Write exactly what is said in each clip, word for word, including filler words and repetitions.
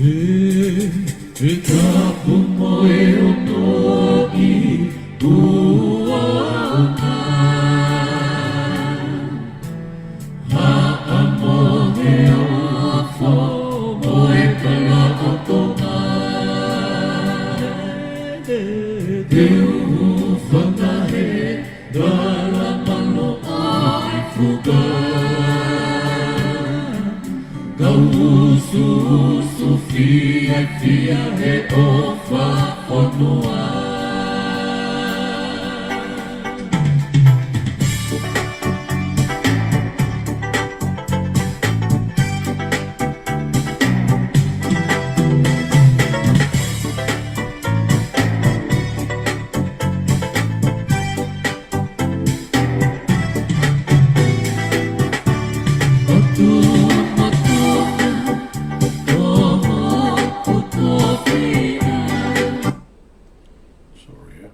ʻE, ʻe tapu mo e ono ki ʻuʻona. Haʻamo he ofo mo e kalaʻotonga. Te u hūfanga he kalamalō ʻa e fuka. Kau usuusu fiefia he ʻofa fonua. Sorry.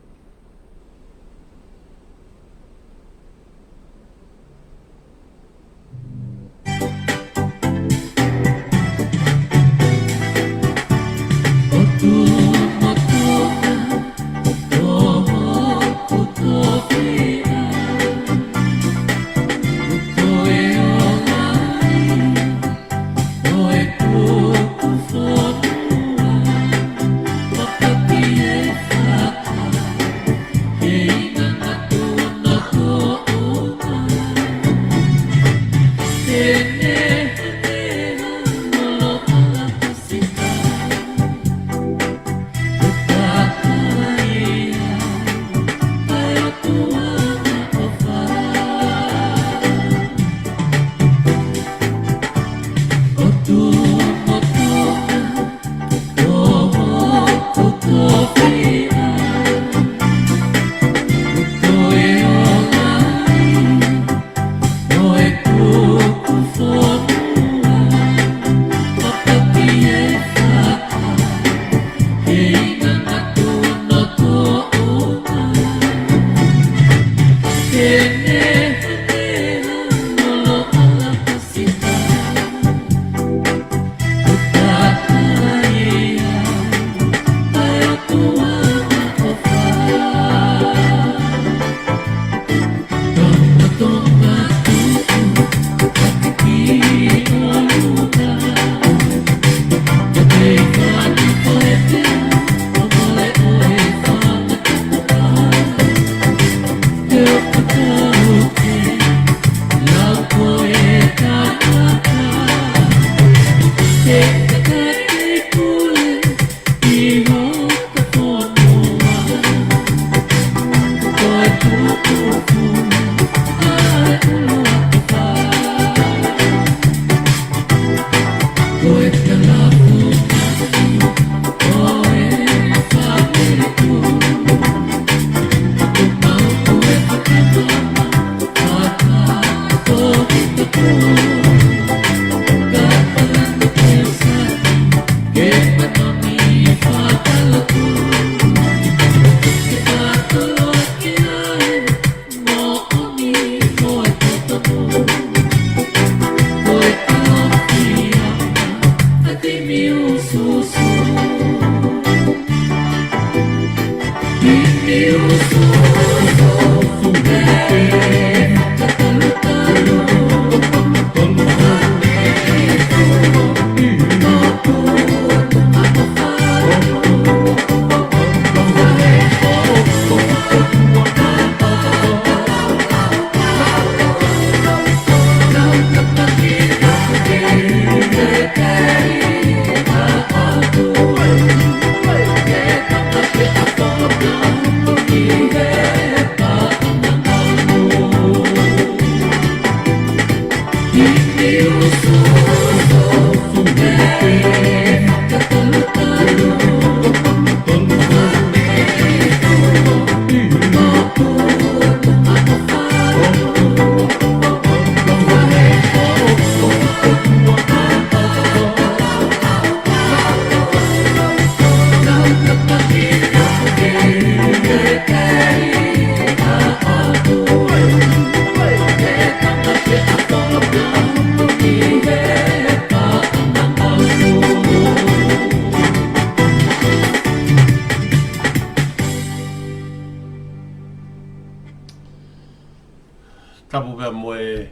Tapu pea mo e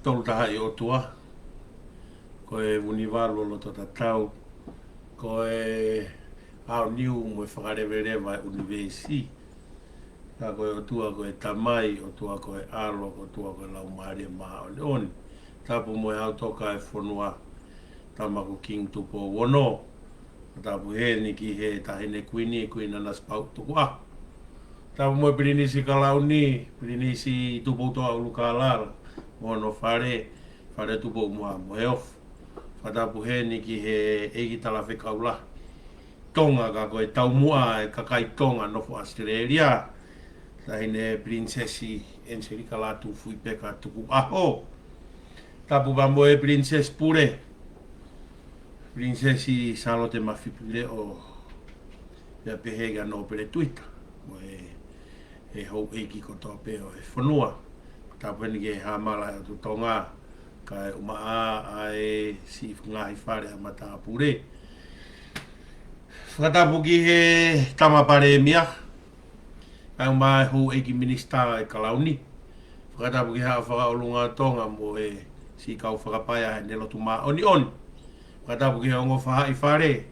Tolu Tahaʻi ʻOtua, ko e Vunivalu ʻo loto tatau, ko e ʻaoniu mo e fakaleveleva e ʻunivēsi. Ka ko e ʻOtua ko e Tamai, ʻOtua ko e ʻAlo, ʻOtua ko e Laumālie Māʻoniʻoni. Tapu mo e Hau Toka e fonua, Tama ko Kingi Tupou Ono. Tapu heni ki he Taʻahine Kuini, Kuini Nanasipauʻu Tukuʻaho. Tapu mo e Pilinisi Kalauni, Pilinisi Tupoutoʻa ʻUlukālala, mo hono fale, Fale Tupou Moa mo e ofo. Fakatapu heni ki he ʻEiki Talafekau Lahi Tonga, ka ko e taumuʻa e kakai Tonga nofo ʻAositelēlia, Taʻahine Pilinisesi ʻEniselika Lātūfuipeka Tukuʻaho. Tapu pea mo e Pilinisesi Pule, Pilinisesi Sālote Mafipileʻo, pea pehē kia Nōpele Tuita, mo e, e houʻeiki kotoa pē ʻo e fonua. Tapu heni ki he Hāmala ʻo e ʻOtu Tonga, kae ʻumaʻā ʻa e siʻi ngaahi fale ʻa matāpule. Fakatapu ki he Tama Palēmia, kae ʻumaʻā e houʻeiki minisitā e Kalauni. Fakatapu ki he Haʻa Fakaʻolunga ʻo Tonga mo e siʻi kau fakapaea heʻene lotu māʻoniʻoni. Fakatapu ki he ongo faʻahi fale,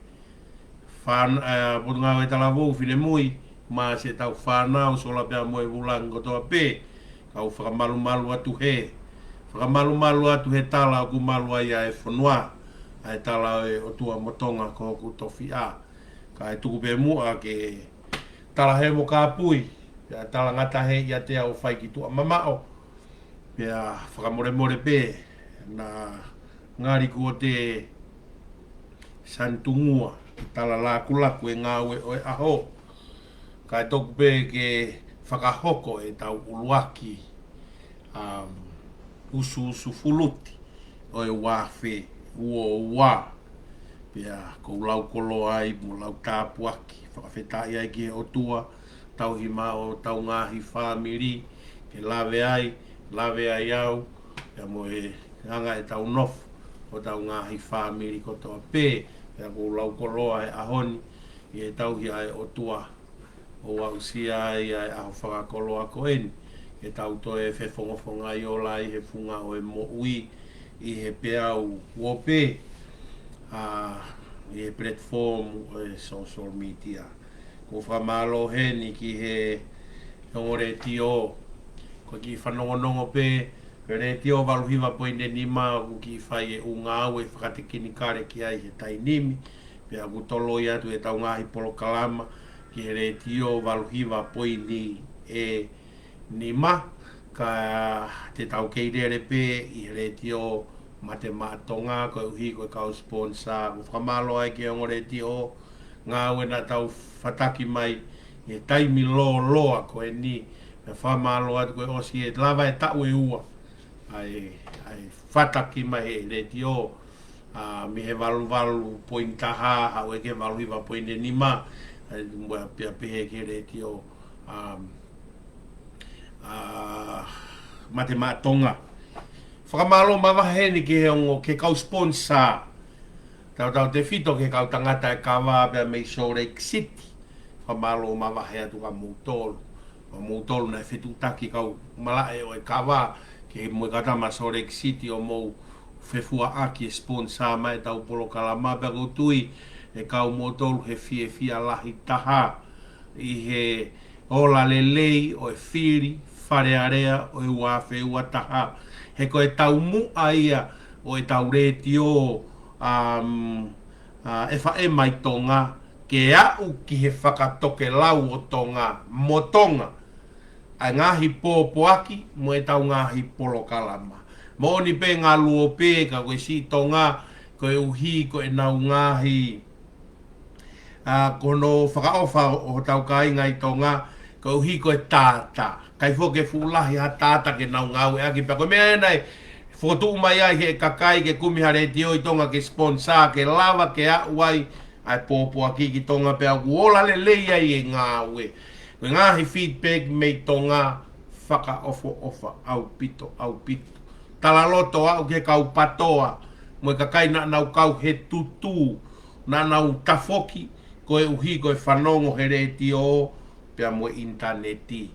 fān-, ē, Potungāue Talavou, Finemui, mo siʻetau fānau, Sola pea mo e Vulangi kotoa pē, kau fakamalumalu atu he, fakamalumalu atu he tala ʻoku malu ai ʻa e fonua, ʻa e tala ʻo e ʻOtua mo Tonga ko hoku tofiʻa. Kae tuku pē muʻa ke tala hē mo kāpui, pea talangata hē ʻiate au ʻo fai ki tuʻa mamaʻo, pea fakamolemole pē, naʻa ngali kuo te sanitungua, tala lakulaku e ngāue ʻo e ʻaho, kae toku pē ke fakahoko ʻetau ʻuluaki, um, usuusu fuluti ʻo e ua afe ua ua. Pea ʻoku ou lau koloa ai mo lau tāpuaki, fakafetaʻi ai ki he ʻOtua, tauhi mai hotau ngaahi fāmili, ke lave ai, lave ai au, pea mo e anga ʻetau nofo, hotau ngaahi fāmili kotoa pē. Pea ʻoku ou lau koloa he ʻaho ni, ʻi he tauhi ʻa e ʻOtua, ʻo aʻusia ai ʻa e ʻaho fakakoloa ko eni, ke tau toe fefongofonga ʻi ola ʻi he funga ʻo e moʻui, ʻi he peau ʻo pē, ʻa, ʻi he platform ʻo e social media. ʻOku ou fakamālō heni ki he ongo letiō, ko e kiʻi fanongonongo pē, ko e letiō valu hiva poini nima ʻoku kiʻi fai e ʻū ngāue fakatekinikale ki ai he taimi ni, pea ʻoku toloi atu ʻetau ngaahi polokalama ki he letiō valu hiva poini nima, ka te tau kei lele pē ʻi he letiō Mate Maʻa Tonga, koeʻuhi ko e kau sponsor. ʻOku ou fakamālō ai ki he ongo letiō ngāue naʻa tau fataki mai he taimi lōloa ko eni. Pea fakamālō atu ko e ʻosi e lava e taʻu ʻe ua ʻa e, ʻa e fataki mai he letiō, ʻa, mei he valu valu poini taha, haʻu ai ki he valu hiva poini nima, ʻa, mo e pea pehē ki he letiō, ʻa, ʻa, Mate Maʻa Tonga. Fakamālō mavahe heni ki he ongo, ki he kau sponsor. Tautautefito ki he kau tangata e kava pea mei Salt Lake City. Fakamālō mavahe atu kia moutolu. Mo moutolu naʻe fetuʻutaki kau malaʻe ʻo e kava, ki he mo e kau tama Salt Lake City ʻo mou fefuaʻaki e sponsor mai ʻetau polokalama, pea ʻoku ou tui ʻe kau moutolu he fiefia lahi taha ʻi he ola lelei ʻo e fili Fale Alea ʻo e ua afe ua taha. He ko e taumuʻa ia ʻo ʻetau letiō, um, ʻa, F M ʻi Tonga, ke aʻu ki he fakatokelau ʻo Tonga, mo Tonga, ʻa e ngaahi pōpoaki mo ʻetau ngaahi polokalama. Moʻoni pē ngaluope ka ko e siʻi Tonga, koeʻuhi ko ʻenau ngaahi, ʻa, ko hono fakaʻofa ʻo hotau kāinga ʻi Tonga, koeʻuhi ko e tātā. ʻIkai foki ke fuʻu lahi ha tātā ke nau ngāueʻaki, pea ko e meʻa ē naʻe fokotuʻu mai ai he kakai ke kumi ha letiō ʻi Tonga ke sponsor, ke lava ke aʻu ai ʻa e pōpoaki ki Tonga, pea ʻoku ola lelei ai e ngāue. Ko e ngaahi feedback mei Tonga, fakaʻofoʻofa ʻaupito, ʻaupito. Talaloto aʻu ki he kau PATOA mo e kakai naʻa nau kau he tutū, naʻa nau tafoki koeʻuhi ko e fanongo he letiō pea mo e ʻinitaneti.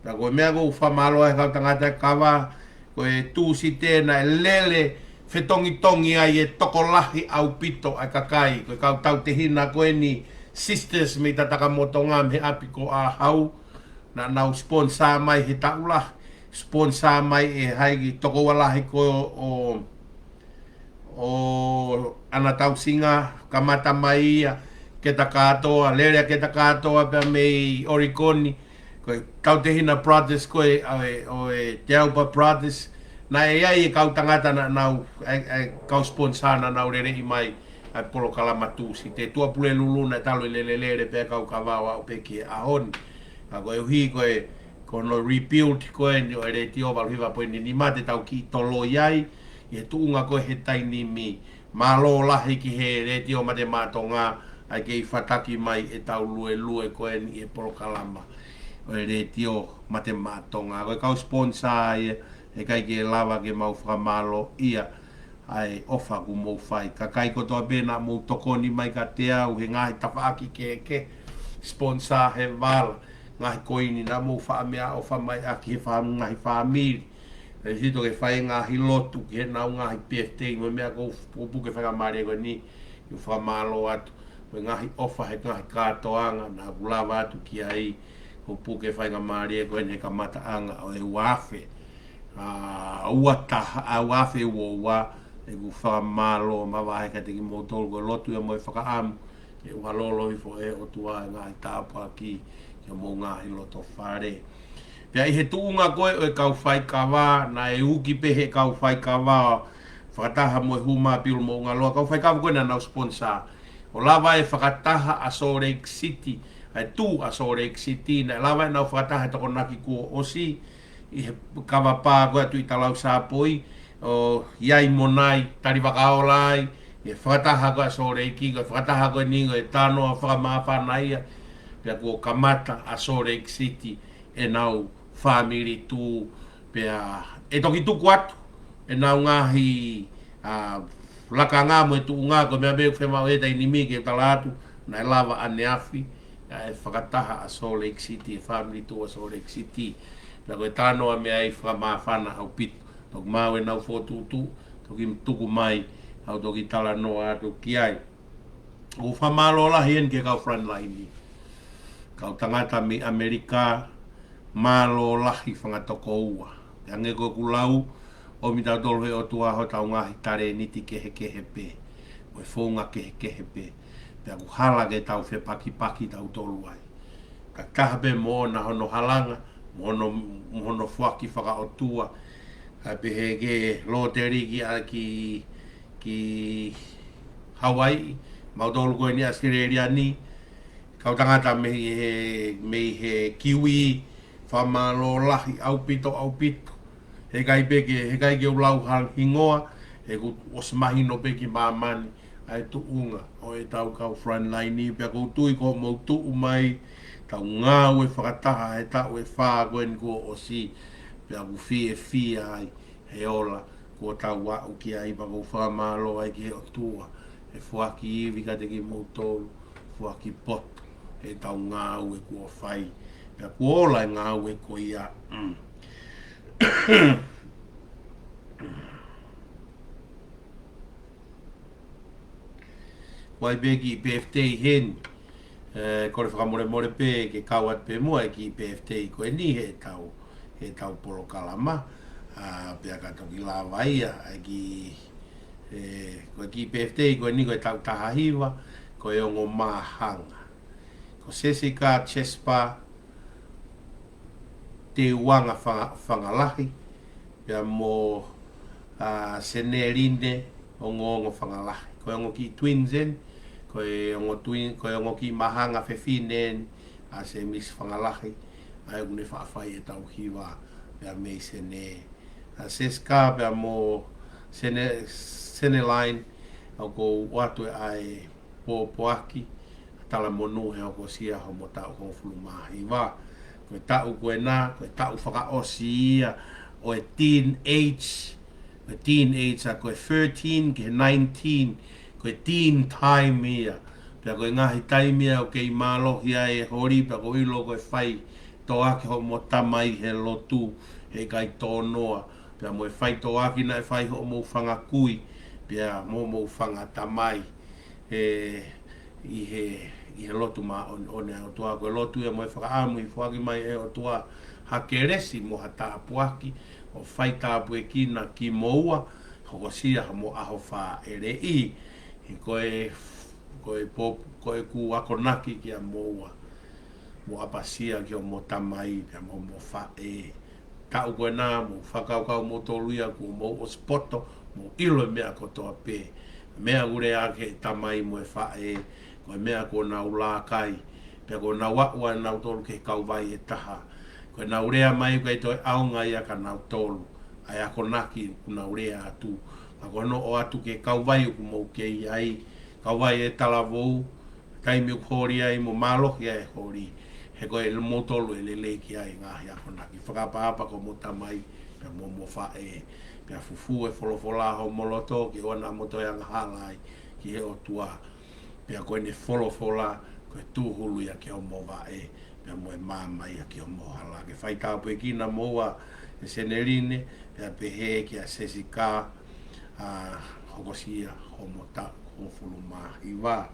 Pea ko e meʻa ʻoku ou fakamālō ai he kau tangata ʻo e kava, ko e Tūsite naʻe lele fetongitongi ai e tokolahi ʻaupito ʻa e kakai, ko e kau tautehina ko eni, sisters mei Tatakamotonga mei he ʻapi ko ʻAhau, naʻa nau sponsor mai he taʻu lahi, sponsor mai ʻe hai ki he tokoua lahi ko ʻo ʻo ʻAna Tausinga, kamata mai ia, Keta Kātoa, lele ʻa Keta Kātoa pea mei ʻOlikoni, ko e tautehina Brothers ko ē, ʻo e, ʻo e Te Aupa Brothers, naʻe ʻi ai e kau tangata naʻa nau, ʻa e, ʻa e kau sponsor naʻa nau leleʻi mai ʻa e polokalama Tūsite, Tuʻapulelulu naʻe talu e lele lele pē kau kava ʻo aʻu pē ki he ʻaho ni. Ka koeʻuhi ko e, ko hono rebuild ko eni ʻo e letiō valu hiva poini nima te tau kiʻi toloi ai, ʻi he tuʻunga ko ē he taimi ni. Mālō lahi ki he Letiō Mate Maʻa Tonga, ʻa e kei fataki mai ʻetau luelue ko eni ʻi he polokalama ʻo e Letiō Mate Maʻa Tonga. Ko e kau sponsor ia, ʻe ʻikai ke lava ke mau fakamālōʻia ʻa e ʻofa kuo mou fai. Kakai kotoa pē naʻa mou tokoni mai kiate au he ngaahi tafaʻaki kehekehe, sponsor he vala, ngaahi koini naʻa mou faʻa meʻaʻofa mai ʻaki he fā-, ngaahi fāmili. ʻE sito ke fai ngaahi lotu ki heʻenau ngaahi birthday mo e meʻa, ʻoku ou, ʻoku ou puke faingamālie ko eni ke u fakamālō atu. Mo e ngaahi ʻofa he ngaahi kātoanga naʻa ku lava atu ki ai, ʻoku ou puke faingamālie ko eni he kamataʻanga ʻo e ua afe, ʻa, ua taha, ʻa, ua afe ua ua, ʻeku fakamālō mavahe kiate kimoutolu ko e lotu ia mo e fakaʻamu ke ʻuhalolo hifo ʻe he ʻOtua e ngaahi tāpuaki ki homou ngaahi loto fale. Pea ʻi he tuʻunga ko ē ʻo e kau faikava, naʻe uki pē he kau faikava, fakataha mo e Huma Pilu Moʻungaloa, kau faikava ko ē naʻa nau sponsor. ʻO lava e fakataha ʻa Salt Lake City, ʻa e tū ʻa Salt Lake City, naʻe lava ʻenau fakataha he Tokonaki kuo ʻosi, ʻi he kava pā ko ē ʻa Tuʻi Talau Sāpoi, ʻo ʻi ai Monai, Tali Vakaola ai, ʻi he fakataha ko ē ʻa Salt Lake, ko e fakataha ko eni ko e talanoa fakamāfana ia, pea kuo kamata ʻa Salt Lake City ʻenau fāmili tū, pea ʻe toki tuku atu ʻenau ngaahi, ʻa, lakanga mo e tuʻunga, ko e meʻa pē ʻoku fiemaʻu he taimi ni ke tala atu, naʻe lava ʻaneafi ʻa e fakataha ʻa Salt Lake City, e fāmili tū ʻa Salt Lake City. Pea ko e talanoa mei ai fakamāfana ʻaupito. Toki maʻu ʻenau fokotuʻutuʻu, toki tuku mai, ʻa e toki talanoa atu ki ai. ʻOku ou fakamālō lahi eni ki he kau frontline, kau tangata mei ʻAmelika, mālō lahi fanga tokoua. Pea hangē ko ʻeku lau, ʻomi tautolu ʻe he ʻOtua hotau ngaahi talēniti kehekehe pē, mo e founga kehekehe pē. Pea ʻoku hala ke tau fepakipaki tautolu ai. Ka taha pē mo ʻona hono halanga, mo hono, mo hono foaki fakaʻotua. Ka pehē ke lottery ki ʻa ki, ki Hawaii, mautolu ko eni ʻAositelēlia ni, kau tangata mei he, mei he Kiwi, fakamālō lahi ʻaupito, ʻaupito. He ʻikai pē ke, he ʻikai ke u lau ha hingoa, he kuo ʻosi mahino pē ki māmani ʻa e tuʻunga ʻo ʻetau kau frontline ni, pea ʻoku ou tui ko hoʻomou tuʻu mai, tau ngāue fakataha he taʻu ʻe fā ko eni kuo ʻosi, pea ʻoku fiefia ai he ola kuo tau aʻu ki ai, pea ʻoku ou fakamālō ai ki he ʻOtua he foaki ivi kiate kimoutolu, foaki poto heʻetau ngāue kuo fai, pea kuo ola e ngāue ko ia. Mm. Kuo ʻi ai pē kiʻi birthday heni. ʻE, kole fakamolemole pē ke kau atu pē muʻa e kiʻi birthday ko eni heʻetau, heʻetau polokalama. ʻA, pea ka toki lava ia, ʻa e kiʻi, ʻe, ko e kiʻi birthday ko eni ko e taʻu taha hiva, ko e ongo māhanga. Ko Sesika Chespa Teuanga Fanga-, Fangalahi, pea mo, ʻa, Seneline Ongoongo Fangalahi. Ko e ongo kiʻi twins eni, ko e ongo twin, ko e ongo kiʻi māhanga fefine eni, ʻa Semisi Fangalahi, ʻa ia ʻoku ne faʻa fai ʻetau hiva, pea mei Sene. ʻA Sesika pea mo Sene, Seneline, ʻoku ou ʻoatu ʻa e pōpoaki, talamonū he hokosia hoʻomo taʻu hongofulu mā hiva. Ko e taʻu ko ena, ko e taʻu fakaʻosi ia ʻo e teenage, ko e teenage, ʻa ko e thirteen ki he nineteen, ko e teen time ia. Pea ko e ngaahi taimi ia ʻoku kei mālohi ai e holi, pea ʻoku ʻilo ko e fai faitoʻo ʻaki hoʻomou tamai he lotu, heʻikai tō noa, pea mo e faitoʻo ʻaki naʻe fai hoʻomou fanga kui, pea mo hoʻomou fanga tamai, ē, ʻi he, ʻi he lotu māʻoniʻoni ʻa e ʻOtua. Ko e lotu ia mo e fakaʻamu ʻe foaki mai ʻe he ʻOtua ha kelesi mo ha tāpuaki, ʻo faitāpuekina kimoua, hokosia mo e ʻaho fāʻeleʻi. He ko e, ko e pō, ko ʻeku akonaki kia moua, mo ʻapasia ki hoʻomou tamai, pea mo hoʻomou faʻē. Taʻu ko ena, mou fakakaukau moutolu ia, kuo mou ʻosi poto, mou ʻilo e meʻa kotoa pē. Meʻa ʻoku lea ʻaki e tamai mo e faʻē, ko e meʻa kuo nau laka ai, pea kuo nau aʻu ʻa nautolu ki he kauvai ʻe taha. Ko ʻenau lea mai ʻoku ʻikai toe ʻaonga ia kia nautolu, ʻa e akonaki ʻoku nau lea atu. Ka ko hono ʻoatu ki he kauvai ʻoku mou kei ʻi ai, kauvai ʻe talavou, taimi ʻoku holi ai mo mālohi ai e holi, he ko e moutolu ʻe lelei ki ai e ngaahi akonaki. Fakaʻapaʻapa ki hoʻomou tamai, pea mo hoʻomou faʻē, pea fufū e folofola ʻi homou loto, ke ʻoua naʻa mou toe angahala ai ki he ʻOtua. Pea ko ʻene folofola, ko e tūhulu ia ki hoʻomou vaʻe, pea mo e maama ia ki hoʻomou hala. Ke faitāpuekina moua ʻe Seneline, pea pehē kia Sesika, ʻa, hokosia hoʻomou taʻu hongofulu mā hiva.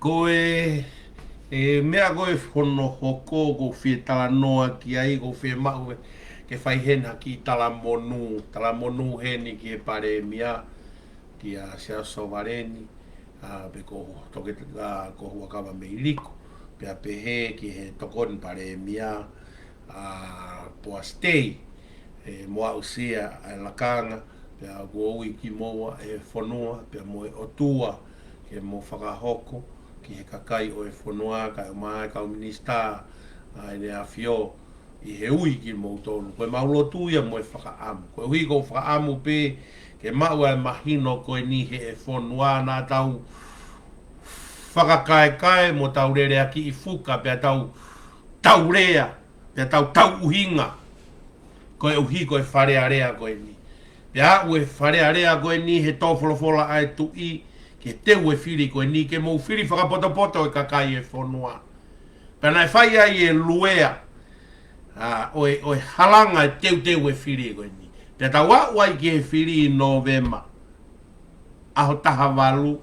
Ko e, e meʻa ko e hono hoko ʻoku ou fie talanoa ki ai, ʻoku ou fiemaʻu ke fai heni ha kiʻi talamonū, talamonū heni ki he palēmia, kia Siaosi Sovaleni, ʻa, pea ko Toketā, ʻa, ko Huʻakavameiliku, pea pehē ki he tokoni palēmia, ʻa, Poasi Tei, ē, mo aʻusia ʻa e lakanga, pea kuo ui kimoua ʻe he fonua, pea mo e ʻOtua, ke mou fakahoko ki he kakai ʻo e fonua, kae ʻumaʻā e kau minisitā, ʻa, ʻEne ʻAfio, ʻi he ui kimoutolu. Ko ʻemau lotu ia mo e fakaʻamu. Koeʻuhi ʻoku ou fakaʻamu pē ke maʻu ʻa e mahino ko eni he ʻe fonua naʻa tau fakakaekae mo tau lele ʻaki ʻi fuka pea tau, tau lea, pea tau tauʻuhinga. Koeʻuhi ko e Fale Alea ko eni. Pea aʻu e Fale Alea ko eni he tō folofola ʻa e Tuʻi, ke teu e fili ko eni, ke mou fili fakapotopoto e kakai e fonua. Pea naʻe fai ai e luea, ʻa, ʻo e, ʻo e halanga e teuteu e fili ko eni. Pea tau aʻu ai ki he fili ʻi Nōvema, ʻaho taha valu,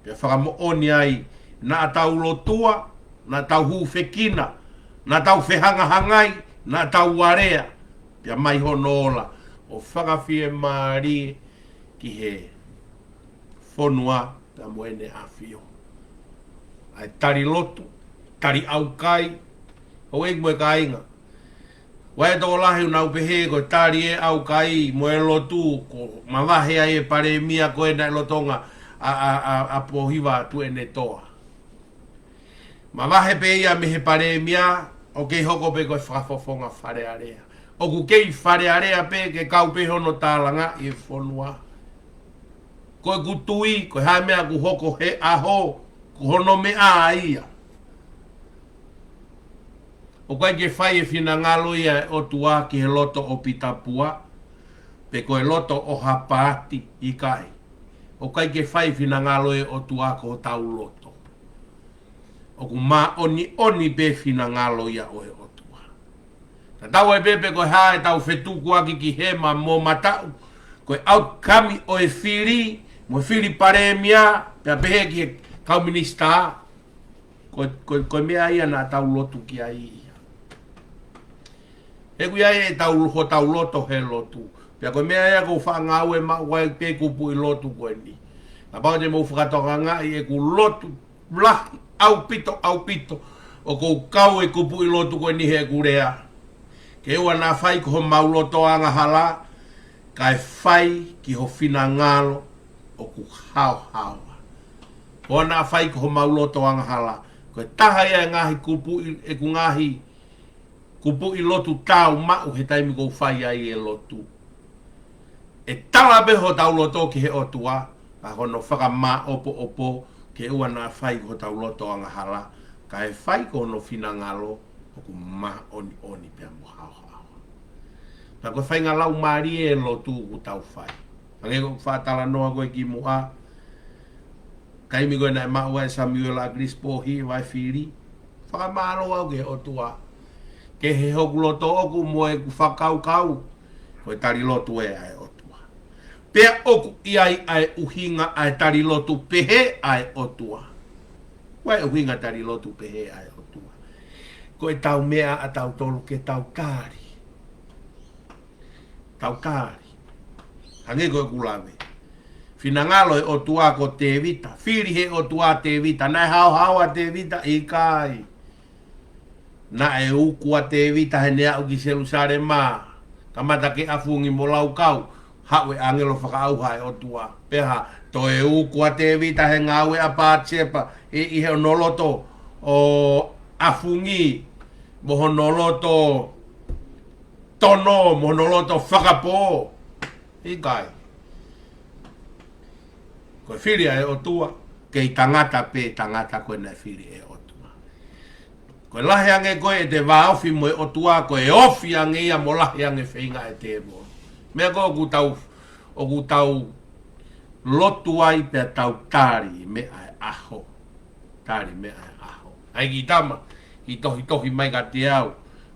pea fakamoʻoni ai, naʻa tau lotua, naʻa tau hūfekina, naʻa tau fehangahangai, naʻa tau alea, pea mai hono ola, ʻo fakafiemālie ki he fonua, pea mo ʻEne ʻAfio. ʻA e tali lotu, tali ʻaukai, ʻo e mo e kāinga. ʻOku ʻi ai e tokolahi ʻoku nau pehē ko e tali e ʻaukai mo e lotu, ko e mavahe ai e palēmia ko ē naʻe lolotonga ʻa, ʻa, ʻa, ʻa Pōhiva Tuʻiʻonetoa. Mavahe pē ia mei he palēmia, ʻoku kei hoko pē ko e fakafofonga Fale Alea. ʻOku kei Fale Alea pē ke kau pē hono tālangaʻi e fonua. Ko ʻeku tui, ko e hā e meʻa ʻoku hoko he ʻaho, ko hono meʻa ia. ʻOku ʻikai ke fai e finangalo ia e ʻOtua ki he loto ʻo Pita Pua, pe ko e loto ʻo ha paati, ʻikai. ʻOku ʻikai ke fai e finangalo e ʻOtua ko hotau loto. ʻOku māʻoniʻoni pē finangalo ia ʻo e ʻOtua. Tatau ai pē pe ko e hā ʻetau fetukuaki ki hema mo mataʻu, ko e ʻaukami ʻo e fili, mo e fili palēmia, pea pehē ki he kau minisitā, ko, ko, ko e meʻa ia naʻa tau lotu ki ai ia. He ʻoku ʻi ai ʻetau, hotau loto he lotu. Pea ko e meʻa ia ʻoku ou faʻa ngāue maʻu ai pē kupuʻi lotu ko eni. Kapau te mou fakatokangaʻi ʻeku lotu lahi ʻaupito, ʻaupito, ʻoku ou kau e kupuʻi lotu ko eni heʻeku lea. Ke ʻoua naʻa fai ko homau loto angahala, kae fai ki ho finangalo ʻoku haohaoa. ʻOua naʻa fai ko homau loto angahala. Ko e taha ia e ngaahi kupuʻi, ʻeku ngaahi kupuʻi lotu taau maʻu he taimi ʻoku ou fai ai e lotu. ʻE tala pē hotau loto ki he ʻOtua, ka ko hono fakamāʻopoʻopo, ke ʻoua naʻa fai ko hotau loto angahala, kae fai ko hono finangalo, ʻoku māʻoniʻoni pea mo haohaoa. Pea ko e faʻahinga laumālie e lotu ʻoku tau fai. Hangē ko e faʻa talanoa ko ē kimuʻa, taimi ko ē naʻe maʻu ai ʻe Samuela ʻAkilisi Pōhiva e fili, Fakamālō au ki he ʻOtua. Ke he hoku loto ʻoku mo ʻeku fakakaukau. Ko e tali lotu ē ʻa e ʻOtua. Pea ʻoku ʻi ai ʻa e ʻuhinga ʻa e tali lotu pehē ʻa e ʻOtua. Ko e ʻuhinga tali lotu pehē ʻa e ʻOtua. Ko e tau meʻa ʻa tautolu ke tau tali. Tau tali. Hangē ko ʻeku lave. Finangalo e ʻOtua ko Tēvita. Fili he ʻOtua Tēvita. Naʻe haohaoa Tēvita ʻikai. Naʻe uku ʻa Tēvita heʻene aʻu ki Selusalema. Kamata ke ʻafungi mo laukau. Haʻu e ʻāngelo fakaʻauha e ʻOtua. Pea toe uku ʻa Tēvita he ngāue ʻa Patisepa. ʻI, ʻi he hono loto ʻo ʻafungi. Mo hono loto tono, mo hono loto fakapō. ʻIkai. Ko e fili ʻa e ʻOtua, kei tangata pē tangata ko ē naʻe fili ʻe he ʻOtua. Ko e lahi ange ko ē ʻete vāofi mo e ʻOtua, ko e ofi ange ia mo lahi ange feinga e tēvolo. Meʻa ko ē ʻoku tau, ʻoku tau lotu ai pea tau tali meʻa e ʻaho. Tali meʻa e ʻaho. ʻAi ki tama, ki tohitohi mai kiate au,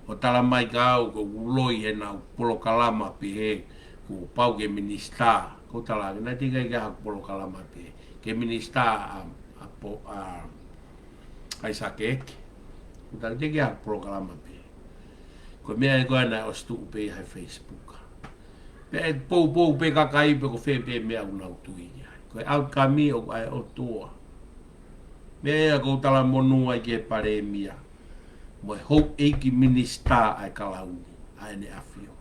ʻo tala mai kia au, ko ʻeku loi heʻenau polokalama pehē, kuo pau ke minisitā. Ko e tala, naʻe teʻeki ai ke ʻi ai haku polokalama pehē. Ke minisitā ʻa, ʻa po-, ʻa, ʻa ʻAisake Eke. Ko e tala teʻeki ai haku polokalama pehē. Ko e meʻa ē ko ē naʻe ʻosi tuʻu pē he Facebook. Pea ʻe poupou pē kakai pe ko fē pē meʻa ʻoku nau tui ai. Ko e outcome ʻoku ʻa e ʻOtua. Meʻa ia ʻoku ou talamonū ai ki he palēmia. Mo e houʻeiki minisitā ʻa e Kalauni, ʻa ʻEne ʻAfio.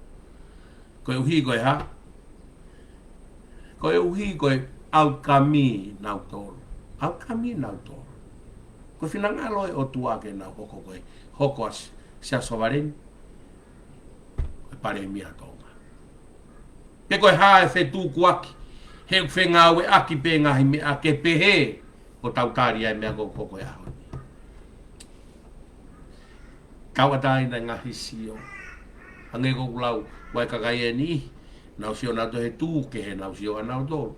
Koeʻuhi ko e hā? Koeʻuhi ko e outcome nautolu. Outcome nautolu. Ko e finangalo e ʻOtua ke nau hoko ko e, hoko ʻa Siaosi Sovaleni. Ko e palēmia Tonga. Pe ko e hā e fetukuaki, he fengāueʻaki pē ngaahi meʻa ke pehē, ʻo tau tali ai meʻa ko, ko, ko e ʻaho ni. Tauʻatāina ngaahi sio. Hangē ko ʻeku lau, ʻoku ʻi ai e kakai ʻe niʻihi, nau sio nautolu he tū ke he nau sio ʻanautolu.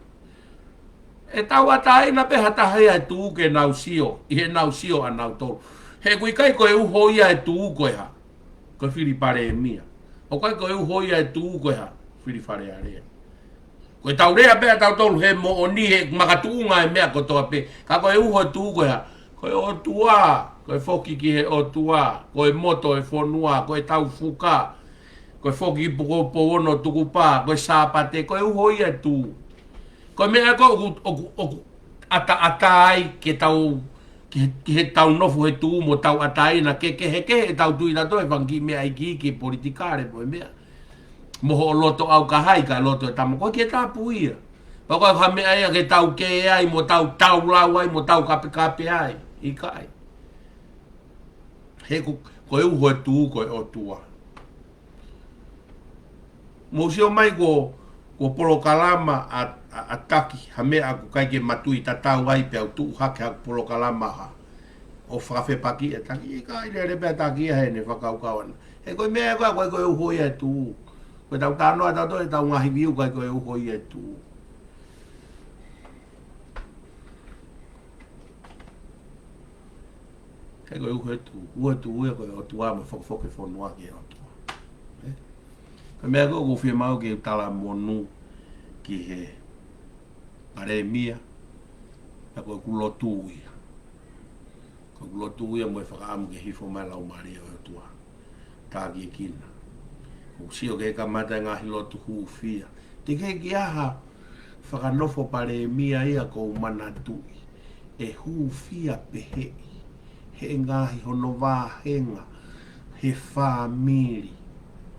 ʻE tauʻatāina pē ha taha ia he tū ke nau sio, ʻi heʻenau sio ʻanautolu. He ʻoku ʻikai ko e uho ia e tū ko e hā. Ko e fili palēmia. ʻOku ʻikai ko e uho ia e tū ko e hā. Fili Fale Alea. Ko e tau lea pē ʻa tautolu he moʻoni he makatuʻunga e meʻa kotoa pē. Ka ko e uho e tū ko e hā. Ko e ʻOtua. Ko e foki ki he ʻOtua. Ko e moto e fonua. Ko e tau fuka. Ko e foki ki Pukoupoʻou ono tukupā. Ko e Sāpate. Ko e uho ia e tū. Ko e meʻa ko ē ʻoku, ʻoku, ʻoku ʻataʻatā ai ke tau, ke, ke tau nofo he tū mo tauʻatāina ke, ke he, ke he tau tui nautolu he fanga kiʻi meʻa iiki, ki politikale mo e meʻa. Mo hoʻo loto ʻaukahaʻi ka loto e tama ko ē ke tapu ia. Pea ko e ha meʻa ia ke tau kē ai, mo tau taulau ai, mo tau kapekape ai. ʻIkai. He ko, ko e uho e tū, ko e ʻOtua. Mou sio mai ko, ko polokalama ʻa, ʻa, ʻa Taki, ha meʻa ʻoku ʻikai ke matui tatau ai pea u tuʻu hake haku polokalama ha. ʻO fakafepaki e Taki, ʻikai lele pē ʻa Taki ia heʻene fakakaukau ʻana. He ko e meʻa ko ē, ko e, ko e uho ia e tū. Ko e tau tano ʻa tautolu, ʻetau ngaahi view, ʻikai ko e uho ia e tū. He ko e uho e tū, uho e tū ia ko e ʻOtua mo e fokifoki e fonua ki he ʻOtua. Ē? Ko e meʻa ko ē ʻoku ou fiemaʻu ke u talamonū ki he palēmia, pea ko ʻeku lotu ia. Ko ʻeku lotu ia mo e fakaʻamu ke hifo mai e Laumālie ʻo e ʻOtua. Tākiekina. ʻOku sio ke kamata e ngaahi lotu hūfia. Teʻeki ke ʻi ai ha fakanofo palēmia ia ʻoku ou manatuʻi. ʻE hūfia pehē. He ngaahi hono vāhenga. He fāmili.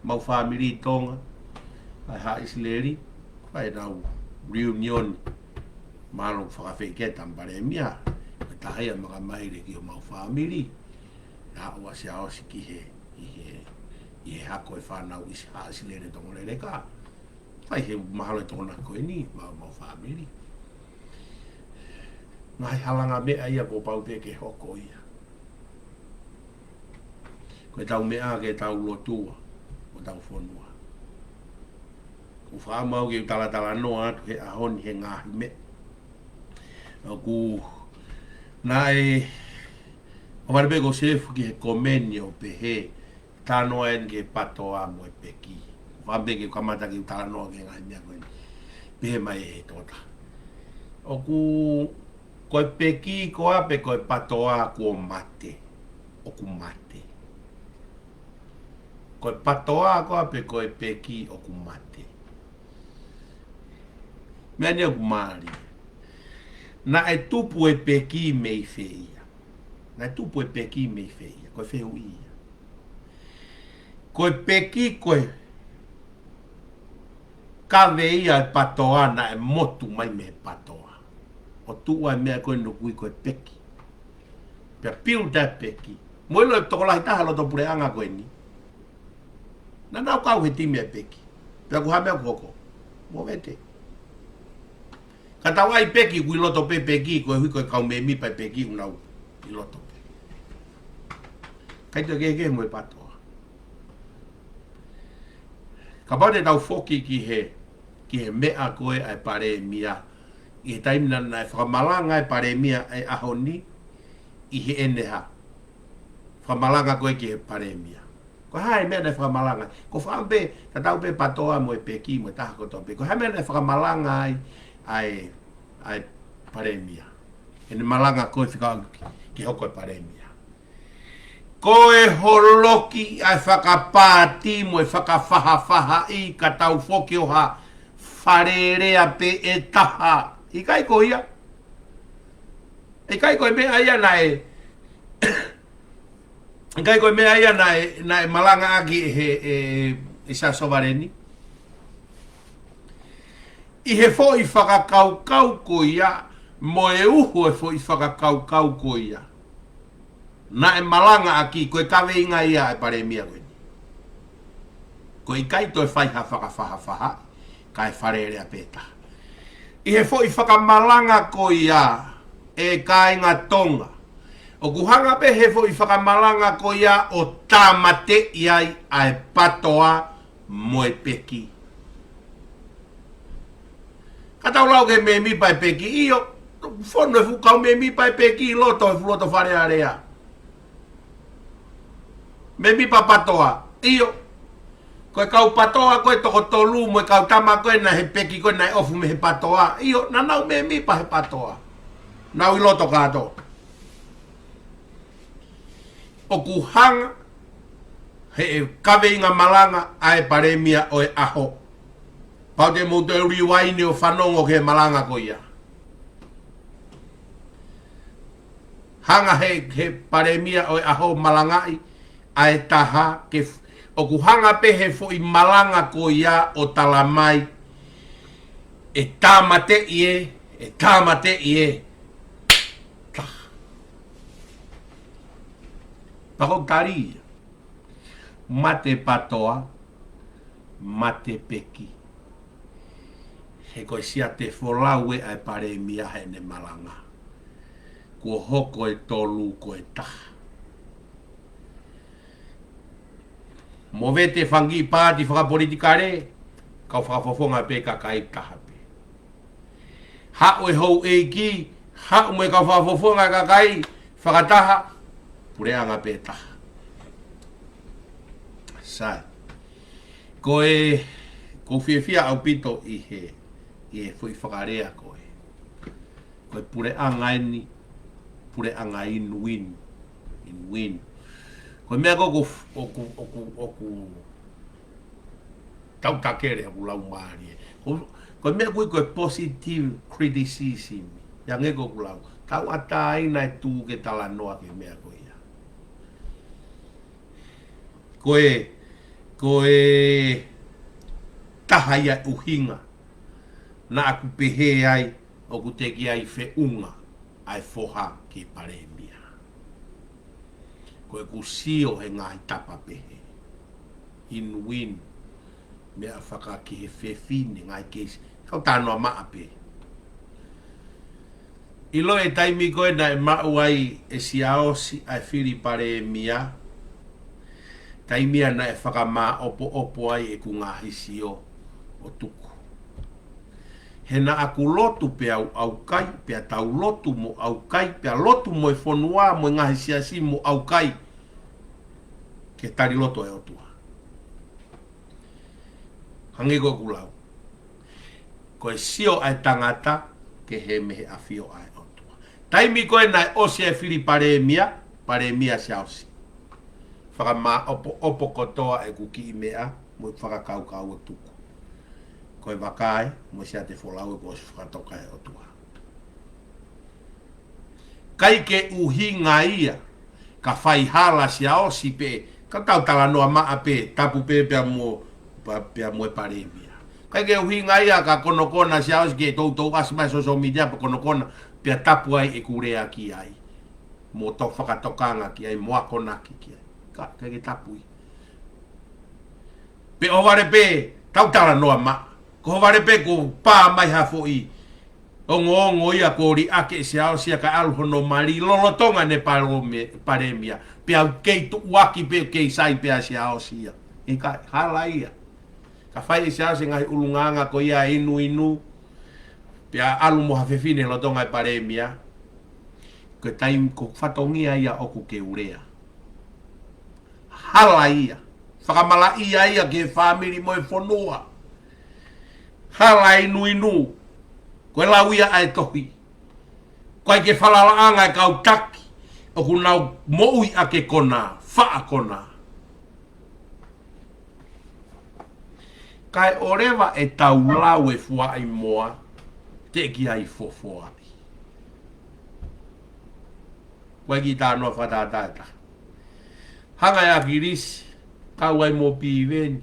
Mau fāmili Tonga. ʻAi Haʻa ʻIsileli. ʻAi ʻenau reunion. Mālō fakafeʻiloaki ʻa e palēmia. Ko e taha ia makamaile ki homau fāmili. Naʻa ʻosi ʻa ʻosi ki he, ʻi he, ʻi he hako e fānau ʻi Haʻa ʻIsileli Tongoleleka. Fai he mahalo e Tokonaki ko eni, mau, mau fāmili. Ngaahi halanga meʻa ia kuo pau pē ke hoko ia. Ko e tau meʻa ke tau lotua, ko e tau fonua. ʻOku ou faʻa mau ke u talatalanoa atu he ʻaho ni he ngaahi meʻa. ʻOku naʻe ʻOku ʻalu pē ko Sefu ki he komeni ʻo pehē, talanoa eni ki he PATOA mo e peki. Fakaʻamu pē ke kamata ke u talanoa ki he ngaahi meʻa ko eni. Pehē mai ʻe he tokotaha, ʻoku, ko e peki koā pe ko e PATOA kuo mate? ʻOku mate. Ko e PATOA koā pe ko e peki? ʻOku mate. Meʻa ni ʻoku mālie. Naʻe tupu e peki mei fē ia? Naʻe tupu e peki mei fē ia? Ko e fehuʻi ia. Ko e peki ko e kave ia e PATOA, naʻe motu mai mei he PATOA. ʻO tuʻu ai e meʻa ko eni ʻoku ui ko e peki. Pea build that peki. Mou ʻilo e tokolahi taha loto puleʻanga ko eni, naʻa nau kau he timi ʻa e peki. Pea ko e hā e meʻa ʻoku hoko? Movete. Ka tau ʻai peki ʻoku ʻi loto pē peki, koeʻuhi ko e kau mēmipa e peki ʻoku nau ʻi loto pē. ʻIkai toe kehekehe mo e PATOA. Kapau te tau foki ki he, ki he meʻa ko ē ʻa e palēmia, ʻi he taimi naʻa, naʻe fakamalanga e palēmia ʻa e ʻaho ni, ʻi heʻene hā? Fakamalanga ko ē ki he palēmia. Ko e hā e meʻa naʻe fakamalanga? Ko e fakaʻamu pē, tatau pē PATOA mo e peki mo e taha kotoa pē. Ko e hā e meʻa naʻe fakamalanga ai ʻa e, ʻa e palēmia? ʻEne malanga ko ē fika ki, ki he hoko e palēmia. Ko e holoki ʻa e fakapaati mo e fakafahafahaʻi ka tau foki ʻo hā? Fale Alea pē ʻe taha. ʻIkai ko ia? ʻIkai ko e meʻa ia naʻe, ʻikai ko e meʻa ia naʻe, naʻe malangaʻaki ʻe he, ʻe, ʻe Siaosi Sovaleni? ʻI he foʻi fakakaukau ko ia, mo e uho e foʻi fakakaukau ko ia, naʻe malangaʻaki ko e kaveinga ia ʻa e palēmia ko eni. Ko e ʻikai toe fai ha fakafahafahaʻi, kae Fale Alea pē ʻe taha. ʻI he foʻi fakamalanga ko ia, ʻe kāinga Tonga, ʻoku hanga pē he foʻi fakamalanga ko ia ʻo tāmateʻi ai ʻa e PATOA mo e peki. Ka tau lau ki he mēmipa e peki, ʻio, fonu e fuʻu kau mēmipa e peki ʻi loto, he fuʻu loto Fale Alea. Mēmipa PATOA, ʻio. Ko e kau PATOA ko ē toko tolu mo e kau tama ko ē naʻe he peki ko ē naʻe ʻofa mei he PATOA, ʻio, naʻa nau mēmipa he PATOA. Nau ʻi loto kātoa. ʻOku hanga he kaveinga malanga ʻa e palēmia ʻo e ʻaho. Pau te mou toe rewind ʻo fanongo ki he malanga ko ia. Hanga he, he palēmia ʻo e ʻaho malangaʻi ʻa e taha ke f-, ʻoku hanga pē he foʻi malanga ko ia ʻo tala mai, ʻe tāmateʻi ē, ʻe tāmateʻi ē. Taha. Pea ko e tali ia. Mate PATOA, mate peki. He ko e siate folau ē ʻa e palēmia heʻene malanga. Kuo hoko e tolu ko e taha. Movete fanga kiʻi paati fakapolitikale, kau fakafofonga pē kakai taha pē. Haʻu e houʻeiki, haʻu mo e kau fakafofonga kakai fakataha, puleʻanga pē taha. Sai. Ko e, ʻoku ou fiefia ʻaupito ʻi he, ʻi he foʻi fakalea ko ē. Ko e puleʻanga eni, puleʻanga inu-inu, inu-inu. Ko e meʻa ko ē ʻoku, ʻoku, ʻoku, ʻoku tau takele ʻoku lau mālie. Ko, ko e meʻa ko ē ko e positive criticism. ʻI he ʻoku lau. Tauʻatāina e tuʻu ke talanoa ki he meʻa ko ia. Ko e, ko e taha ia ʻuhinga naʻa ku pehē ai ʻoku teʻeki ai feʻunga ʻa e foha ki he palēmia. Ko ʻeku sio he ngaahi tapa pehē. Inu-inu, meʻa faka ki he fefine, ngaahi keisi. Kau talanoa maʻa pē. ʻIlo e taimi ko ē naʻe maʻu ai ʻe Siaosi ʻa e fili palēmia, taimi ia naʻe fakamāʻopoʻopo ai ʻeku ngaahi sio ʻo tuku. He naʻa ku lotu pea u ʻaukai, pea tau lotu mo ʻaukai, pea lotu mo e fonua, mo e ngaahi siasi mo ʻaukai. Ke tali loto e ʻOtua. Hangē ko ʻeku lau. Ko e sio ʻa e tangata, kehe mei he ʻafio ʻa e ʻOtua. Taimi ko ē naʻe ʻosi e fili palēmia, Palēmia Siaosi. Fakamāʻopoʻopo kotoa ʻeku kiʻi meʻa, mo e fakakaukau ʻo tuku. Ko e vakai, mo e siate folau ʻoku ʻosi fakatoka ʻe he ʻOtua. ʻIkai ke ʻuhinga ia, ka fai hala Siaosi pē, ka tau talanoa maʻa pē, tapu pē pea mo, pea, pea mo e palēmia. ʻIkai ke ʻuhinga ia, ka konokona Siaosi ke toutou ʻasi mai social media, pea konokona, pea tapu ai ʻeku lea ki ai. Mo to fakatokanga ki ai, mo akonaki ki ai. Ka, ʻikai ke tapu ia. Pea ʻohovale pē, tau talanoa maʻa. Ko ʻohovale pē ko pā mai ha foʻi ongoongo ia ko liʻaki ʻe Siaosi ia ka ʻalu hono mali lolotonga ʻene palōme-, palēmia. Pea u kei tuʻuaki pē kei sai pē ʻa Siaosi ia. ʻIkai, hala ia. Ka fai ʻe Siaosi e ngaahi ʻulungaanga ko ia inuinu. Pea ʻalu mo ha fefine lolotonga e palēmia. Ko e taimi ko e fatongia ia ʻoku ke u lea. Hala ia. Fakamalaʻia ia ki he fāmili mo e fonua. Hala inuinu. Ko e lau ia ʻa e tohi. ʻIkai ke falalaʻanga e kau taki. ʻOku nau moʻui ʻaki e konā. Faʻa konā. Kae ʻoua leva ʻe tau lau e fuaʻi moa. Teʻeki ai fofoaʻi. Ko e kiʻi talanoa fakatātā ʻe taha. Hanga ʻe ʻAkilisi, kau ai mo Piveni.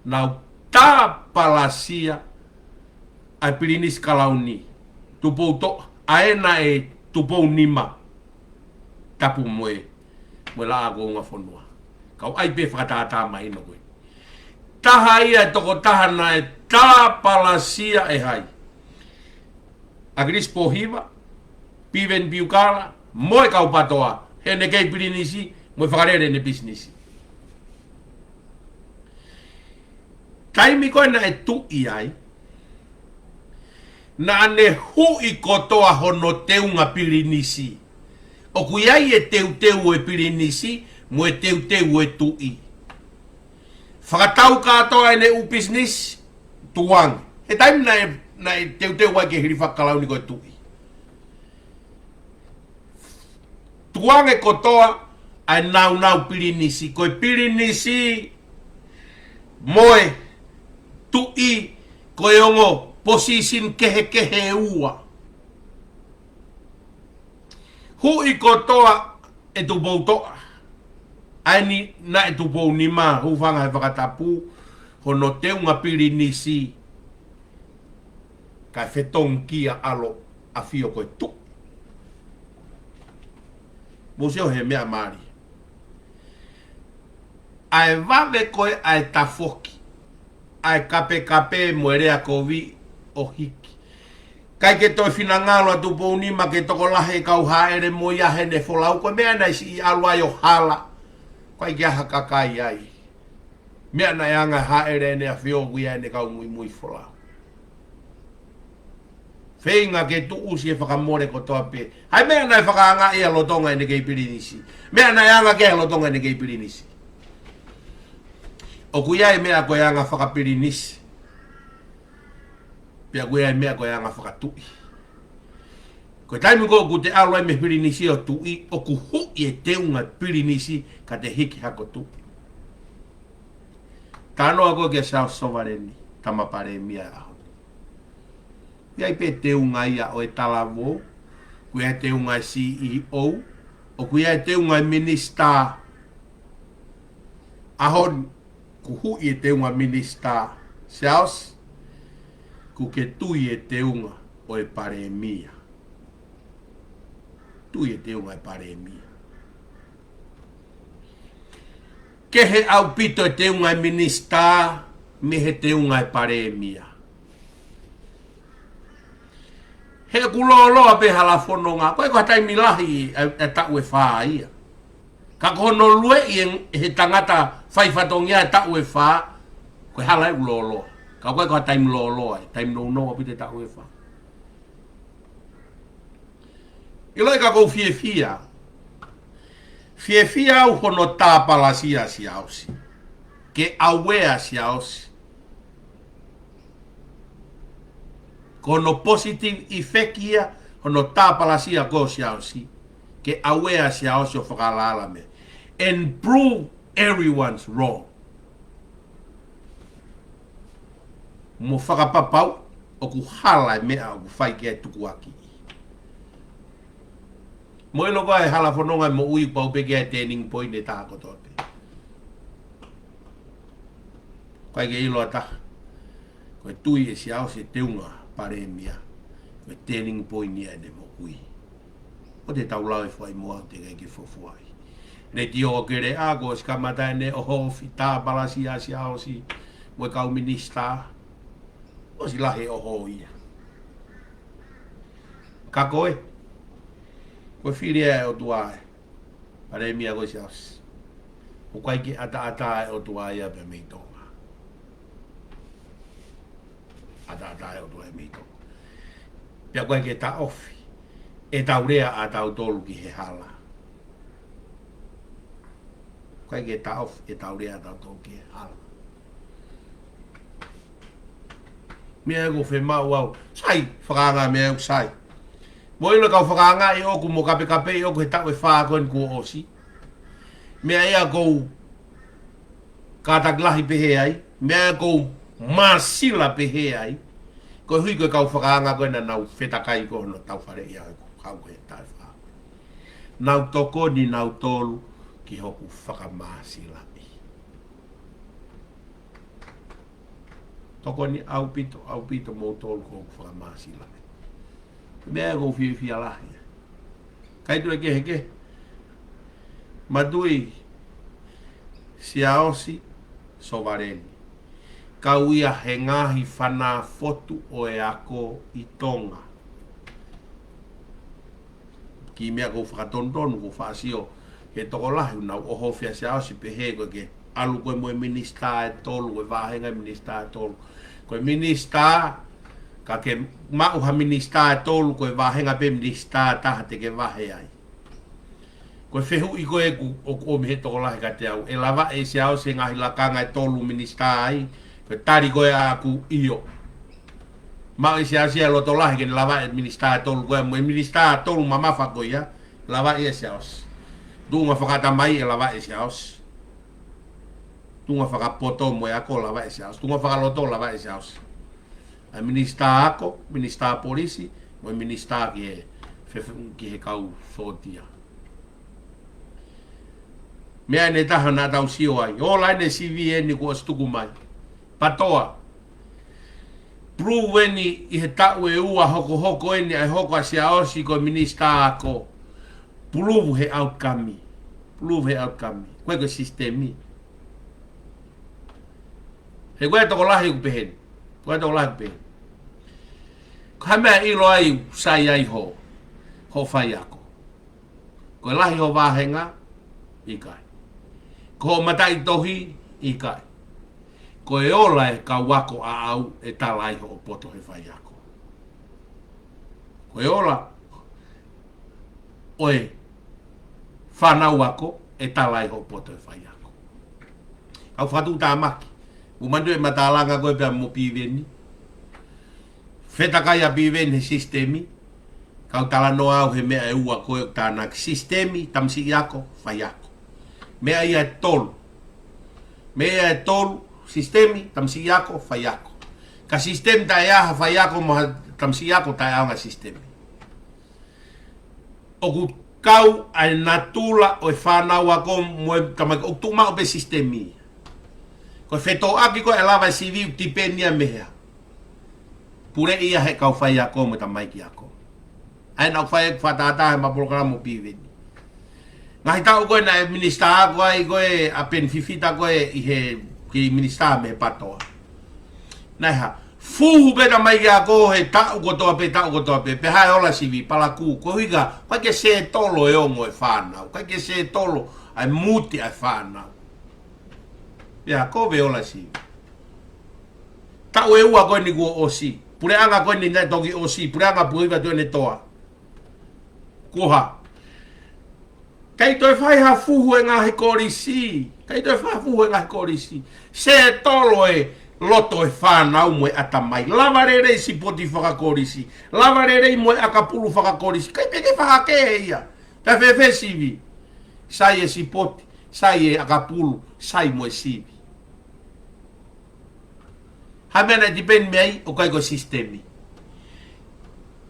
Nau tāpalasia ʻa e Pilinisi Kalauni. Tupou Toʻa, ʻa ē naʻe Tupou Nima. Tapu mo e, mo e Laʻā Kuonga Fonua. Kau ai pē fakatātā mai ʻino ko ē. Taha ia e tokotaha naʻe tāpalasia ʻe hai. ʻAkilisi Pōhiva, Piveni Piukala, mo e kau PATOA, heʻene kei pilinisi, mo e fakalele ʻene pisinisi. Taimi ko ē naʻe tuʻi ai, naʻa ne huʻi kotoa hono teunga pilinisi. ʻOku ʻi ai e teuteu e pilinisi, mo e teuteu e tuʻi. Fakatau kātoa ʻene ʻū pisinisi, tukuange. He taimi naʻe, naʻe teuteu ai ke hilifaki kalauni ko e tuʻi. Tukuange kotoa ʻa e nāunau pilinisi. Ko e pilinisi mo e tuʻi ko e ongo position kehekehe ʻe ua. Huʻi kotoa ʻe Tupou Toʻa. ʻA eni naʻe Tupou Nima, hūfanga he fakatapu, hono teunga pilinisi, kae fetongi kia ʻAlo ʻAfio ko e tuʻi. Mou sio he meʻa mālie. ʻA e vave ko ē ʻa e tafoki, ʻa e kapekape mo e lea kovi ʻo hiki. ʻIkai ke toe finangalo ʻa Tupou Nima ke tokolahi e kau hāʻele mo ia heʻene folau ko e meʻa naʻe siʻi ʻalu ai ʻo hala. ʻIkai ke ʻi ai ha kakai ai. Meʻa naʻe anga hāʻele ʻEne ʻAfio ʻoku ʻi ai ʻene kau muimui folau. Feinga ke tuʻusi e fakamole kotoa pē. Hai meʻa naʻe fakaanga ia lolotonga ʻene kei pilinisi. Meʻa naʻe anga ki ai lolotonga ʻene kei pilinisi. ʻOku ʻi ai e meʻa ko e anga fakapilinisi. Pea ʻoku ʻi ai e meʻa ko e anga fakatuʻi. Ko e taimi ko ē ʻoku te ʻalu ai mei he pilinisi ʻo tuʻi, ʻoku huʻi e teunga pilinisi ka te hiki hako tuʻi. Talanoa ko ē kia Siaosi Sovaleni, tama palēmia ʻaho ni. ʻI ai pē teunga ia ʻo e talavou, ʻoku ʻi ai teunga e C E O, ʻoku ʻi ai teunga e minisitā. ʻAho ni, kuo huʻi e teunga minisitā. Siaosi, kuo ke tui e teunga ʻo e palēmia. Tui e teunga e palēmia. Kehe ʻaupito e teunga e minisitā, mei he teunga e palēmia. He ʻoku lōloa pē hala fononga, ko e ko ha taimi lahi e, e taʻu ʻe fā ia. Ka ko hono lueʻi e, he tangata fai fatongia e taʻu ʻe fā, ko e hala ʻoku lōloa. Ka ʻoku ʻikai ko ha taimi lōloa, taimi nounou ʻaupito e taʻu ʻe fā. ʻIloʻi ka ʻoku ou fiefia. Fiefia au hono tāpalasia Siaosi. Ke aware Siaosi. Ko hono positive effect ia, hono tāpalasia ko Siaosi. Ke aware Siaosi ʻo fakaalaala meʻa. And prove everyone's wrong. Mo fakapapau ʻoku hala e meʻa ʻoku fai ke tukuakiʻi. Mou ʻilo ko e hala fononga e moʻui pau pē ke e turning point ʻe taha kotoa pē. ʻIkai ke ʻilo ʻe ha taha. Ko e tui ʻe Siaosi e teunga palēmia. Ko e turning point ia ʻene moʻui. ʻOku te tau lau e foʻi moa ʻoku teʻeki ke fuofua ai. Letiō ʻoku ke lea ko e ʻosi kamata ʻene ʻohofi tāpalasia Siaosi mo e kau minisitā. ʻOsi lahi e ʻoho ia. Ka ko e. Ko e fili ʻa e ʻOtua e palēmia ko Siaosi. ʻOku ʻikai ke ʻataʻatā e ʻOtua ia pea mei Tonga. ʻAtaʻatā e ʻOtua ia mei Tonga. Pea ʻoku ʻikai ke taʻofi ʻetau lea ʻatautolu ki he hala. ʻOku ʻikai ke taʻofi ʻetau lea ʻatautolu ki he hala. Meʻa ʻoku fiemaʻu au. Sai, fakaanga meʻa ʻoku sai. Mou ʻilo kau fakaanga ʻi ʻoku mo kapekape ʻi ʻoku he taʻu ʻe fā ko eni kuo ʻosi. Meʻa ia ʻoku ou kātaki lahi pehē ai, meʻa ʻoku ou māsila pehē ai, koeʻuhi ko e kau fakaanga ko ena nau fetakai ko hono tau fale ia ko kau ko e taʻu ʻe fā. Nau tokoni nautolu ki hoku fakamāsilaʻi. Tokoni ʻaupito, ʻaupito moutolu ko hoku fakamāsilaʻi. Meʻa ʻoku ou fiefia lahi. Kae tuʻu e kehekehe. Matui, Siaosi, Sovaleni. Kau ia he ngaahi fanā fotu ʻo e ako ʻi Tonga. Kiʻi meʻa ʻoku ou fakatonutonu, ʻoku ou faʻa sio he tokolahi ʻoku nau ʻohofi ʻa Siaosi pehē ko e ke ʻalu ko e mo e minisitā ʻe tolu, ko e vāhenga minisitā ʻe tolu. Ko e minisitā, ka ke maʻu ha minisitā ʻe tolu, ko e vāhenga pē minisitā ʻe taha te ke vahe ai. Ko e fehuʻi ko ē ʻoku, ʻoku ʻomi he tokolahi kiate au. ʻE lava ʻe Siaosi e ngaahi lakanga ʻe tolu minisitā ai, ko e tali ko ē ʻaʻaku ʻio. Maʻu ʻe Siaosi e loto lahi ke ne lava e minisitā ʻe tolu ko ē, mo e minisitā ʻe tolu mamafa ko ia, lava ʻe Siaosi. Tuʻunga fakaʻatamai ʻe lava ʻe Siaosi. Tuʻunga fakapoto mo e ako lava ʻe Siaosi. Tuʻunga fakaloto lava ʻe Siaosi. ʻA e minisitā ako, minisitā polisi, mo e minisitā ki he, fe-, ki he kau fōtia. Meʻa ʻe taha naʻa tau sio ai. Ola ʻene sivi eni kuo ʻosi tuku mai. Patoa. Prove eni ʻi he taʻu ʻe ua hokohoko eni ʻa e hoko ʻa Siaosi ko e minisitā ako. Prove he outcome. Prove he outcome. Ko e ko e sisitemi. He ko e tokolahi ʻoku pehē ni. Ko e tokolahi ʻoku pehē ni. Ko e hā e meʻa ʻe ʻilo ai ʻoku sai ai ho, ho faiako? Ko e lahi ho vāhenga? ʻIkai. Ko hoʻo mataʻitohi? ʻIkai. Ko e ola e kau ako ʻaʻau ʻe tala ai hoʻo poto he faiako. Ko e ola ʻo e fānau ako ʻe tala ai hoʻo poto he faiako. Kau fakatuʻutāmaki. Mou manatu e matalanga ko ē pea mo Piveni. Fetakai ʻa Piveni he sisitemi. Kau talanoa au he meʻa ʻe ua ko ē ʻoku tānaki, sisitemi, tamasiʻi ako, faiako. Meʻa ia ʻe tolu. Meʻa ia ʻe tolu, sisitemi, tamasiʻi ako, faiako. Ka sisitemi taʻeʻaonga, faiako mo ha tamasiʻi ako taʻeʻaonga sisitemi. ʻOku kau ʻa e natula ʻo e fānau ako mo e tamaiki, ʻoku tuʻu maʻu pē sisitemi. Ko e fetōʻaki ko ē ʻe lava e sivi ʻoku tipeni ia mei hea. Puleʻi ia he kau faiako mo e tamaiki ako. ʻA ia naʻa ku fai ʻeku fakatātā he ma polokalama mo Piveni. Ngaahi taʻu ko ē naʻe minisitā ako ai ko ē ʻa Peni Fifita ko ē ʻi he kiʻi minisitā mei Patoa. Naʻe hā, fuhu pē tamaiki ako he taʻu kotoa pē, taʻu kotoa pē, pea hā e ola sivi, palakū, ko e ʻuhinga, ʻikai ke sētolo e ongo e fānau, ʻikai ke sētolo ʻa e muti ʻa e fānau. Pea kovi e ola sivi. Taʻu ʻe ua ko eni kuo ʻosi. Puleʻanga ko eni naʻe toki ʻosi. Puleʻanga Puhiva Tuʻiʻonetoa. Kuo hā? ʻIkai toe fai ha fuhu e ngaahi kolisi. ʻIkai toe fai ha fuhu e ngaahi kolisi. Sētolo e loto e fānau mo e ʻatamai. Lava lelei sipoti fakakolisi. Lava lelei mo e ʻakapulu fakakolisi. ʻIkai pē ke fakahā ia. Pea fēfē sivi? Sai e sipoti, sai e ʻakapulu, sai mo e sivi. Ha meʻa naʻe tipeni mei ai, ʻoku ʻikai ko e sisitemi.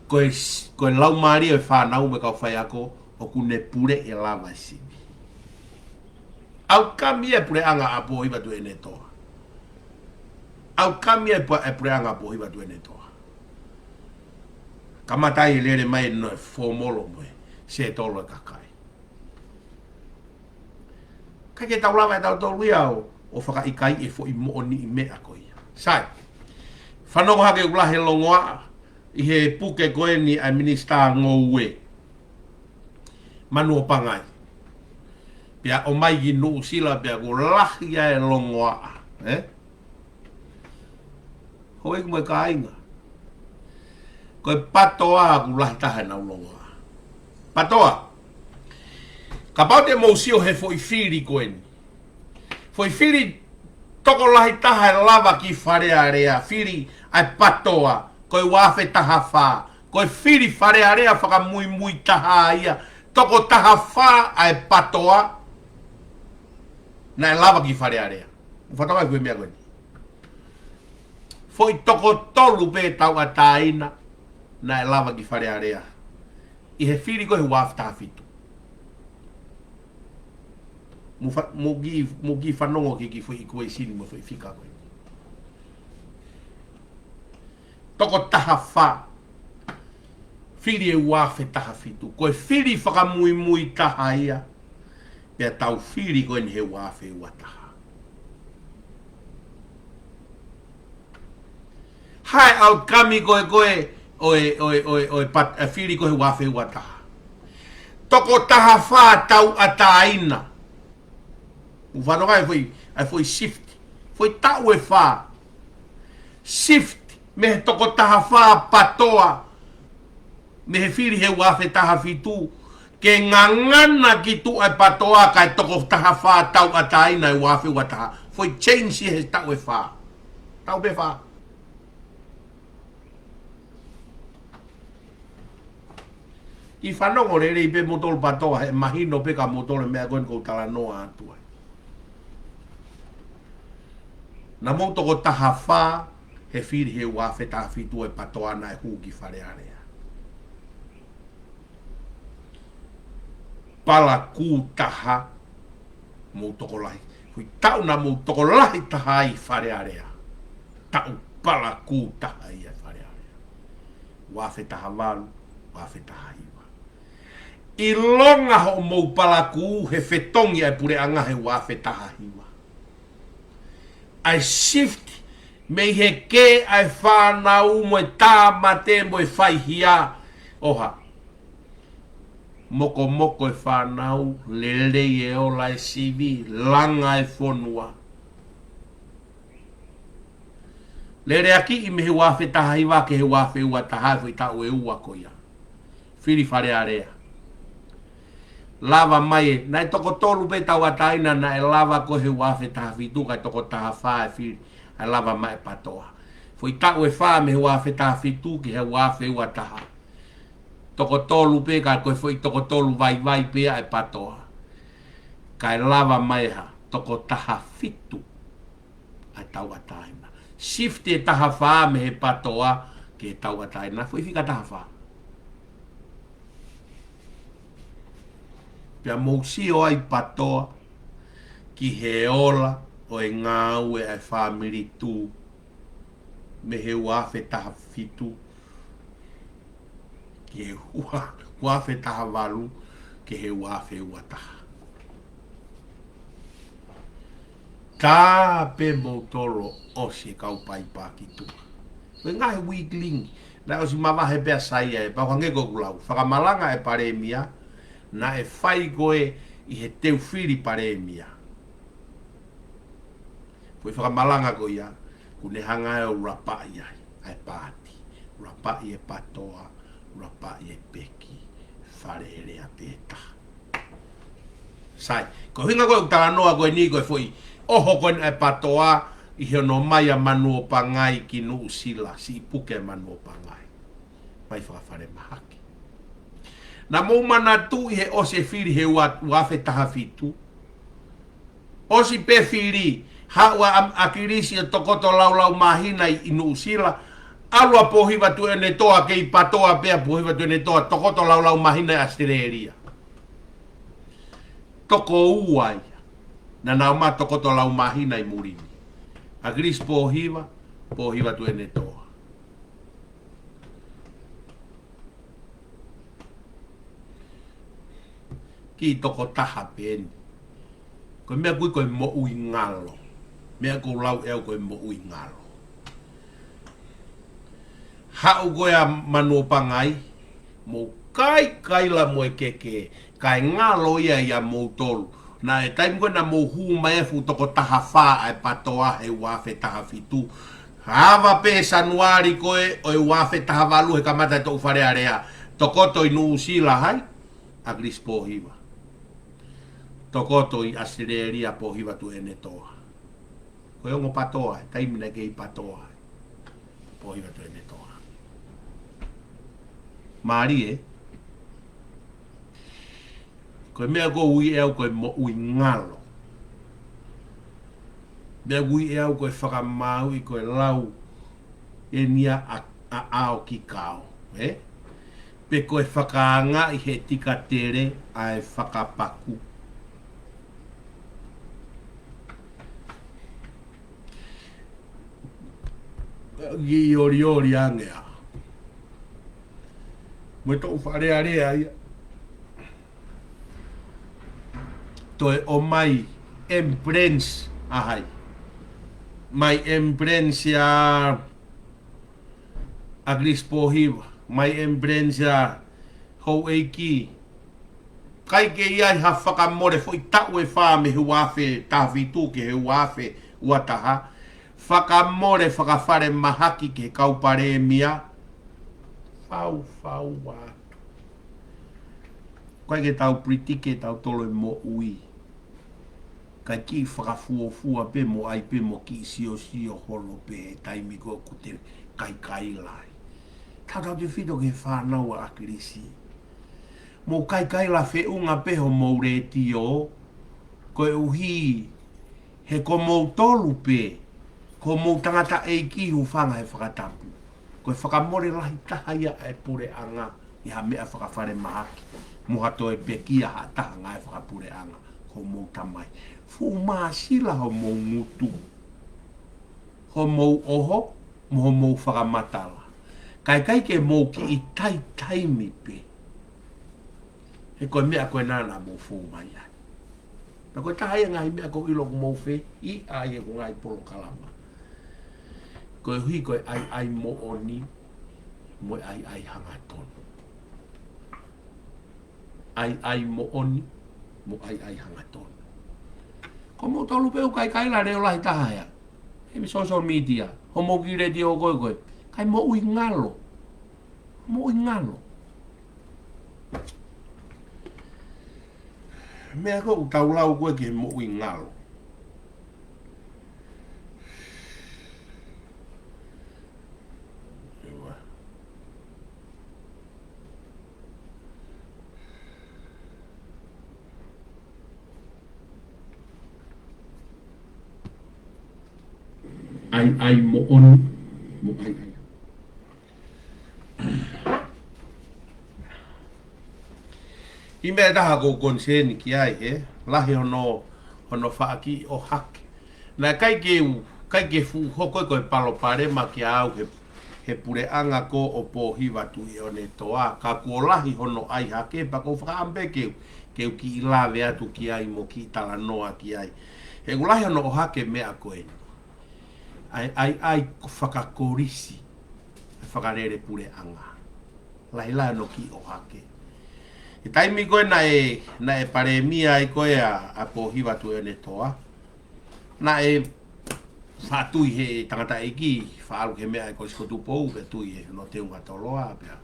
Ko e s-, ko e laumālie ʻo e fānau mo e kau faiako, ʻoku ne pule e lava e sivi. ʻAukami e puleʻanga ʻa Puhiva Tuʻiʻonetoa. ʻAukami e pu-, e puleʻanga ʻa Puhiva Tuʻiʻonetoa. Kamata ai e lele mai ʻo e fōmolo mo e sētolo e kakai. ʻIkai ke tau lava ʻe tautolu ia ʻo, ʻo fakaʻikaiʻi e foʻi moʻoniʻi meʻa ko ia. Sai. Fanongo hake ʻoku lahi e longoaʻa ʻi he puke ko eni ʻa e Minisitā Ngoue, Manuʻopangai. Pea ʻomai ki Nuʻusila pea ʻoku lahi ai e longoaʻa, ē? Houʻeiki mo e kāinga. Ko e PATOA ʻoku lahi taha ʻenau longoaʻa. PATOA. Kapau te mou sio he foʻi fili ko eni. Foʻi fili tokolahi taha ʻe lava ki Fale Alea, fili ʻa e PATOA, ko e ua afe taha fā. Ko e fili Fale Alea fakamuimui taha ia, toko taha fā ʻa e PATOA naʻe lava ki Fale Alea. Mou fakatokangaʻi e meʻa ko eni. Foʻi toko tolu pē tauʻatāina naʻe lava ki Fale Alea ʻi he fili ko ē he ua afe taha fitu. Mou fa-, mou kiʻi, mou kiʻi fanongo ki he kiʻi foʻi equation mo e foʻi fika ko ē. Toko taha fā. Fili he ua afe taha fitu. Ko e fili fakamuimui taha ia. Pea tau fili ko eni he ua afe ua taha. Hā e ʻaukami ko ē ko ē ʻo e, ʻo e, ʻo e, ʻo e pat-, e fili ko ē he ua afe ua taha. Toko taha fā tauʻatāina. Mou fakatokangaʻi e foʻi, e foʻi shift. Foʻi taʻu ʻe fā. Shift mei he toko taha fā PATOA mei he fili he ua afe taha fitu, ke ngangana ki tuʻa e PATOA kae toko taha fā tauʻatāina he ua afe ua taha. Foʻi change he taʻu ʻe fā. Taʻu pē fā. Kiʻi fanongo lelei pē moutolu PATOA, he mahino pē kia moutolu e meʻa ko eni ʻoku ou talanoa atu ai. Naʻa mou toko taha fā he fili he ua afe taha fitu e PATOA naʻe hū ki Fale Alea. Palakū taha, mou tokolahi. Foʻi taʻu naʻa mou tokolahi taha ai Fale Alea. Taʻu palakū taha ia Fale Alea. Ua afe taha valu, ua afe taha hiva. ʻIlonga hoʻomou palakū he fetongi ʻa e puleʻanga he ua afe taha hiva. ʻA e shift mei he kē ʻa e fānau mo e tāmate mo e faihia ʻo hā. Mokomoko e fānau, lelei e ola e sivi, langa e fonua. Leleakiʻi mei he ua afe taha hiva ki he ua afe ua taha, foʻi taʻu ʻe ua ko ia. Fili Fale Alea. Lava mai e, naʻe toko tolu pē tauʻatāina naʻe lava ko ē he ua afe taha fitu, kae toko taha fā e fili, ʻa e lava mai e PATOA. Foʻi taʻu ʻe fā mei he ua afe taha fitu ki he ua afe ua taha. Toko tolu pē, kae ko e foʻi toko tolu vaivai pē ʻa e PATOA. Kae lava mai ha, toko taha fitu ʻa e tauʻatāina. Shift e taha fā mei he PATOA ki he tauʻatāina. Foʻi fika taha fā. Pea mou sio ai PATOA ki he ola ʻo e ngāue ʻa e fāmili Tū mei he ua afe taha fitu ki he ua, ua afe taha valu, ki he ua afe ua taha. Tā pē moutolu ʻosi e kau paipā ki tuʻa. Ko e ngaahi weakling, naʻe ʻosi mavahe pē ʻa Saia ē, pau hangē ko ʻeku lau. Fakamalanga e palēmia, naʻe fai ko ē ʻi he teu fili palēmia. Foʻi fakamalanga ko ia, Kuo ne hanga ʻo ulapaʻi ai ʻa e paati, ulapaʻi e patoa, ulapaʻi e peki, fale ʻelea pē taha. Sai, ko e ʻuhinga ko ē ʻeku talanoa ko eni ko e foʻi ʻoho ko eni ʻa e patoa ʻi hono ʻomai ʻa Manuopangai ki Nuʻusila, siʻi puke ʻa Manuopangai. Mai fakafalemahaki. Naʻa mou manatuʻi he ʻosi e fili he ua, ua afe taha fitu. ʻOsi pē fili, haʻu ʻa ʻAkilisi ʻo tokoto laulau māhina ʻi, ʻi Nuʻusila. ʻAlu ʻa Pōhiva Tuʻiʻonetoa kei patoa pē ʻa Pōhiva Tuʻiʻonetoa, tokoto laulau māhina ʻi ʻAositelēlia. Toko ua ia. Naʻa nau ō mai ʻo tokoto laulau māhina ʻi muli ni. ʻAkilisi Pōhiva, Pōhiva Tuʻiʻonetoa. Kiʻi tokotaha pē eni. Ko e meʻa ʻoku ui ko e moʻui ngalo. Meʻa ʻoku ou lau ʻe au ko e moʻui ngalo. Haʻu ko ē ʻa Manuopangai, mou kaikaila mo e keke, kae ngalo ia ʻia moutolu. Naʻe taimi ko ē naʻa mou hū mai e fuʻu toko taha fā ʻa e patoa he ua afe taha fitu. Ava pē Sanuali ko ē ʻo e ua afe taha valu he kamata e toʻu Fale Alea. Tokoto ʻi Nuʻusila hai? ʻAkilisi Pōhiva. Tokoto ʻi ʻAositelēlia Pōhiva Tuʻiʻonetoa. Ko e ongo patoa, he taimi naʻe kei patoa ai. Pōhiva Tuʻiʻonetoa. Mālie, ko e meʻa ʻoku ui ʻe au ko e moʻui ngalo. Meʻa ʻoku ui ʻe au ko e fakamāuʻi ko e lau eni ia ʻa, ʻa ʻAokikao, ē? Pe ko e fakaangaʻi he tika tele ʻa e fakapaku. Kiʻi olioli ange ā. Mo e toʻu Fale Alea ia. Toe ō mai ambulance ʻa hai? Mai ambulance ʻa ʻAkilisi Pōhiva, mai ambulance ʻa houʻeiki. ʻIkai ke ʻi ai ha fakamole foʻi taʻu ʻe fā mei he ua afe taha fitu ki he ua afe ua taha. Fakamole fakafalemahaki ki he kau palēmia. Faufau atu. ʻIkai ke tau predict ʻe tautolu e moʻui. Kae kiʻi fakafuofua pē mo ʻai pē mo kiʻi siosio holo pē he taimi ko ē ʻoku te kaikaila ai. Tautautefito ki he fānau ʻa ʻAkilisi. Mou kaikaila feʻunga pē homou letiō, koeʻuhi he ko moutolu pē, ko mou tangataʻeiki hūfanga he fakatapu. Ko e fakamole lahi taha ia ʻa e puleʻanga ʻi ha meʻa fakafalemahaki. Mo ha toe pekia ha taha ngāue fakapuleʻanga, ko mou tamai. Fuʻu māsila homou ngutu, homou ʻoho, mo homou fakamatala. Kae ʻikai ke mou kiʻi taitaimi pē. He ko e meʻa ko ē naʻa mou fou mai ai. Pea ko e taha ia ngaahi meʻa ʻoku ou ʻilo ʻoku mou fie ʻai he ngaahi polokalama. Koeʻuhi ko e ʻaiʻai moʻoni, mo e ʻaiʻai hangatonu. ʻAiʻai moʻoni, mo e ʻaiʻai hangatonu. Ko moutolu pē ʻoku kaikaila leʻo lahi taha ia. He mei social media, homou kiʻi letiō ko ē ko ē. Kae moʻui ngalo. Moʻui ngalo. Meʻa ko ē ʻoku tau lau ko ē ki he moʻui ngalo. ʻAiʻai moʻoni, mo ʻaiʻai. ʻI meʻa ʻe taha ʻoku ou concern ki ai, he lahi hono, hono faʻa kiʻi ʻohake. Naʻe ʻikai ke u, ʻikai ke fuʻu hoko ko e palopalema kiate au he, he puleʻanga ko ē ʻo Pōhiva Tuʻiʻonetoa, ka kuo lahi hono ʻai hake, pea ʻoku ou fakaʻamu pē ke u, ke u kiʻi lave atu ki ai mo kiʻi talanoa ki ai. He ʻoku lahi hono ʻohake meʻa ko ē. ʻAi, ʻai, ʻai fakakolisi, fakalele puleʻanga. Lahilahi hono kiʻi ʻohake. He taimi ko ē naʻe, naʻe palēmia ai ko ē ʻa, ʻa Pōhiva Tuʻiʻonetoa. Naʻe faʻa tui he tangataʻeiki, faʻa ʻalu ki he meʻa ʻa e Kolisi ko Tupou, pea tui he hono teunga toloa, pea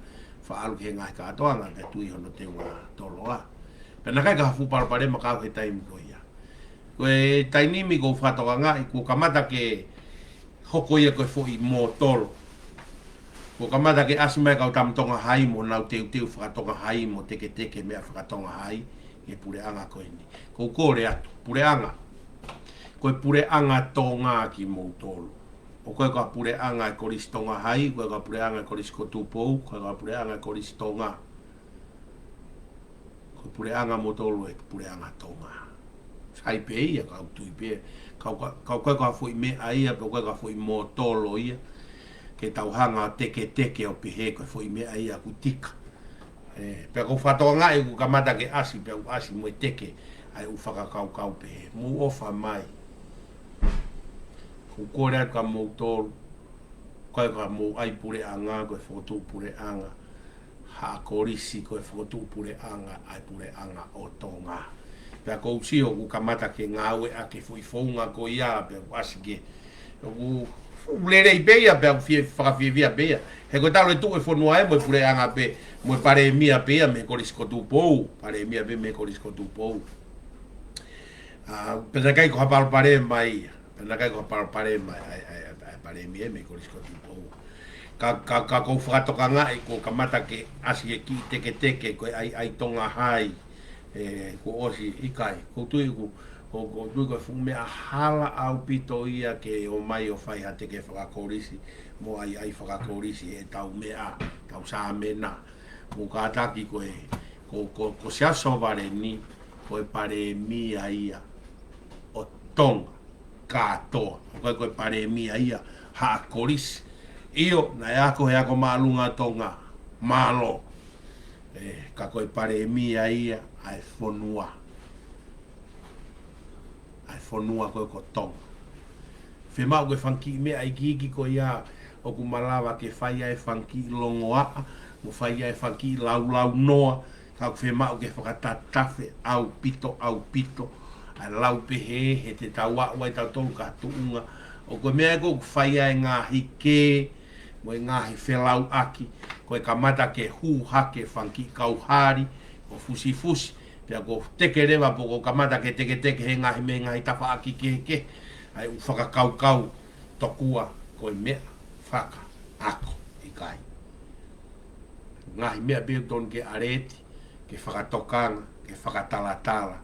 faʻa ʻalu ki he ngaahi kātoanga, pea tui hono teunga toloa. Pea naʻe ʻikai ke ha fuʻu palopalema kiate au he taimi ko ia. Ko e taimi ni ʻoku ou fakatokangaʻi, kuo kamata ke hoko ia ko e foʻi mōtolo. Kuo kamata ke ʻasi mai e kau Tama Tonga Hai mo nau teuteu fakatonga hai mo teketeke meʻa fakatonga hai ki he puleʻanga ko eni. ʻOku ou kole atu, puleʻanga. Ko e puleʻanga Tonga kimoutolu. ʻOku ʻikai ko ha puleʻanga ʻa e Kolisi Tonga Hai, ʻoku ʻikai ko ha puleʻanga ʻa e Kolisi ko Tupou, ʻoku ʻikai ko ha puleʻanga ʻa e Kolisi Tonga. Ko e puleʻanga moutolu ʻa e puleʻanga Tonga. Sai pē ia, ka u tui pē. Ka u ka, ka u ʻikai ko ha foʻi meʻa ia, pe ʻoku ʻikai ko ha foʻi mōtolo ia. Ke tau hanga ʻo teketeke ʻo pehē ko e foʻi meʻa ia ʻoku tika. ʻE, pea ʻoku ou fakatokangaʻi ʻoku kamata ke ʻasi, pea ʻoku ʻasi mo e teke ʻa e ʻū fakakaukau pehē. Mou ʻofa mai. ʻOku ou kole atu kiate kimoutolu. ʻOku ʻikai ko hoʻomou ʻai puleʻanga, ko e fokotuʻu puleʻanga. Haʻa Kolisi ko e fokotuʻu puleʻanga ʻa e puleʻanga ʻo Tonga. Pea ʻoku ou sio ʻoku kamata ke ngāueʻaki e foʻi founga ko ia, pea ʻoku ʻasi ke ʻoku fuʻu lelei pē ia, pea ʻoku fie, fakafiefia pē ia. He ko e talu e tuʻu e fonua ē, mo e puleʻanga pē, mo e palēmia pē ia mei he Kolisi ko Tupou, palēmia pē mei he Kolisi ko Tupou. ʻA, pea naʻe ʻikai ko ha palopalema ia, pea naʻe ʻikai ko ha palopalema ʻa e, ʻa e, ʻa e palēmia mei he Kolisi ko Tupou. Ka, ka, ka ʻoku ou fakatokangaʻi kuo kamata ke ʻasi e kiʻi teketeke ko e ʻai, ʻai Tonga Hai, ʻe, kuo ʻosi ʻikai. ʻOku ou tui ʻoku, ʻoku, ʻoku ou tui ko e fuʻu meʻa hala ʻaupito ia ke ō mai ʻo fai ha teke fakakolisi, mo ʻai, ʻai fakakolisi ʻetau meʻa, tau sāmena. Mo kātaki ko e, ko, ko, ko Siaosi Sovaleni, ko e palēmia ia ʻo Tonga kātoa. ʻOku ʻikai ko e palēmia ia Haʻa Kolisi. ʻIo, naʻe ako he ako māʻolunga Tonga. Mālō. ʻE, ka ko e palēmia ia ʻa e fonua. ʻA e fonua ko ē ko Tonga. Fiemaʻu ko e fanga kiʻi meʻa ikiiki ko ia ʻoku malava ke fai ai e fanga kiʻi longoaʻa, mo fai ai e fanga kiʻi laulaunoa, ka ʻoku fiemaʻu ke fakatatafe ʻaupito, ʻaupito. ʻA e lau pehē, he te tau aʻu ai tautolu ki ha tuʻunga. ʻOku meʻa ē ʻoku fai ai e ngaahi kē, mo e ngaahi felauʻaki, ko e kamata ke hū hake fanga kiʻi kauhali, ʻo fusifusi, pea ko e teke leva pe ko e kamata ke teketeke he ngaahi meʻa, ngaahi tafaʻaki kehekehe, ʻa e ʻū fakakaukau tokua ko e meʻa fakaako, ʻikai. Ngaahi meʻa pē ʻoku totonu ke ʻalēti, ke fakatokanga, ke fakatalatala.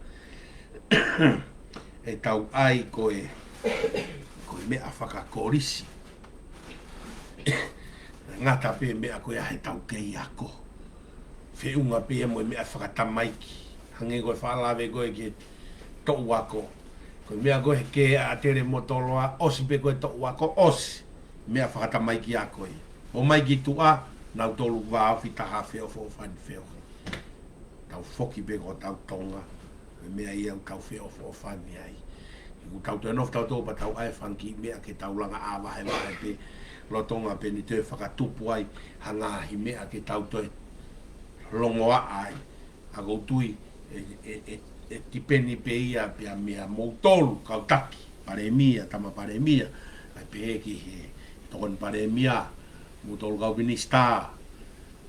ʻEtau ʻai ko e, ko e meʻa fakakolisi. Ngata pē meʻa ko ia heʻetau kei ako. Feʻunga pē ia mo e meʻa fakatamaiki. Hangē ko e faʻa lave ko ē ki he toʻu ako. Ko e meʻa ko ē he kē ʻa Tele Motoloa, ʻosi pē ko e toʻu ako, ʻosi. Meʻa fakatamaiki ako ia. ʻOmai ki tuʻa, nautolu vāofi taha feʻofoʻofani feʻofoʻofani. Tau foki pē ko hotau Tonga. Ko e meʻa ia ʻoku tau feʻofoʻofani ai. ʻOku tau toe nofo tautolu pea tau ʻai e fanga kiʻi meʻa ke tau langa ʻā vahevahe pē lolotonga pē ni toe fakatupu ai ha ngaahi meʻa ke tau toe longoaʻa ai. ʻA ʻoku ou tui ʻe, ʻe, ʻe, ʻe tipeni pē ia pea mei a moutolu kau taki, palēmia, tama palēmia, ʻa e pehē ki he tokoni palēmia, moutolu kau minisitā,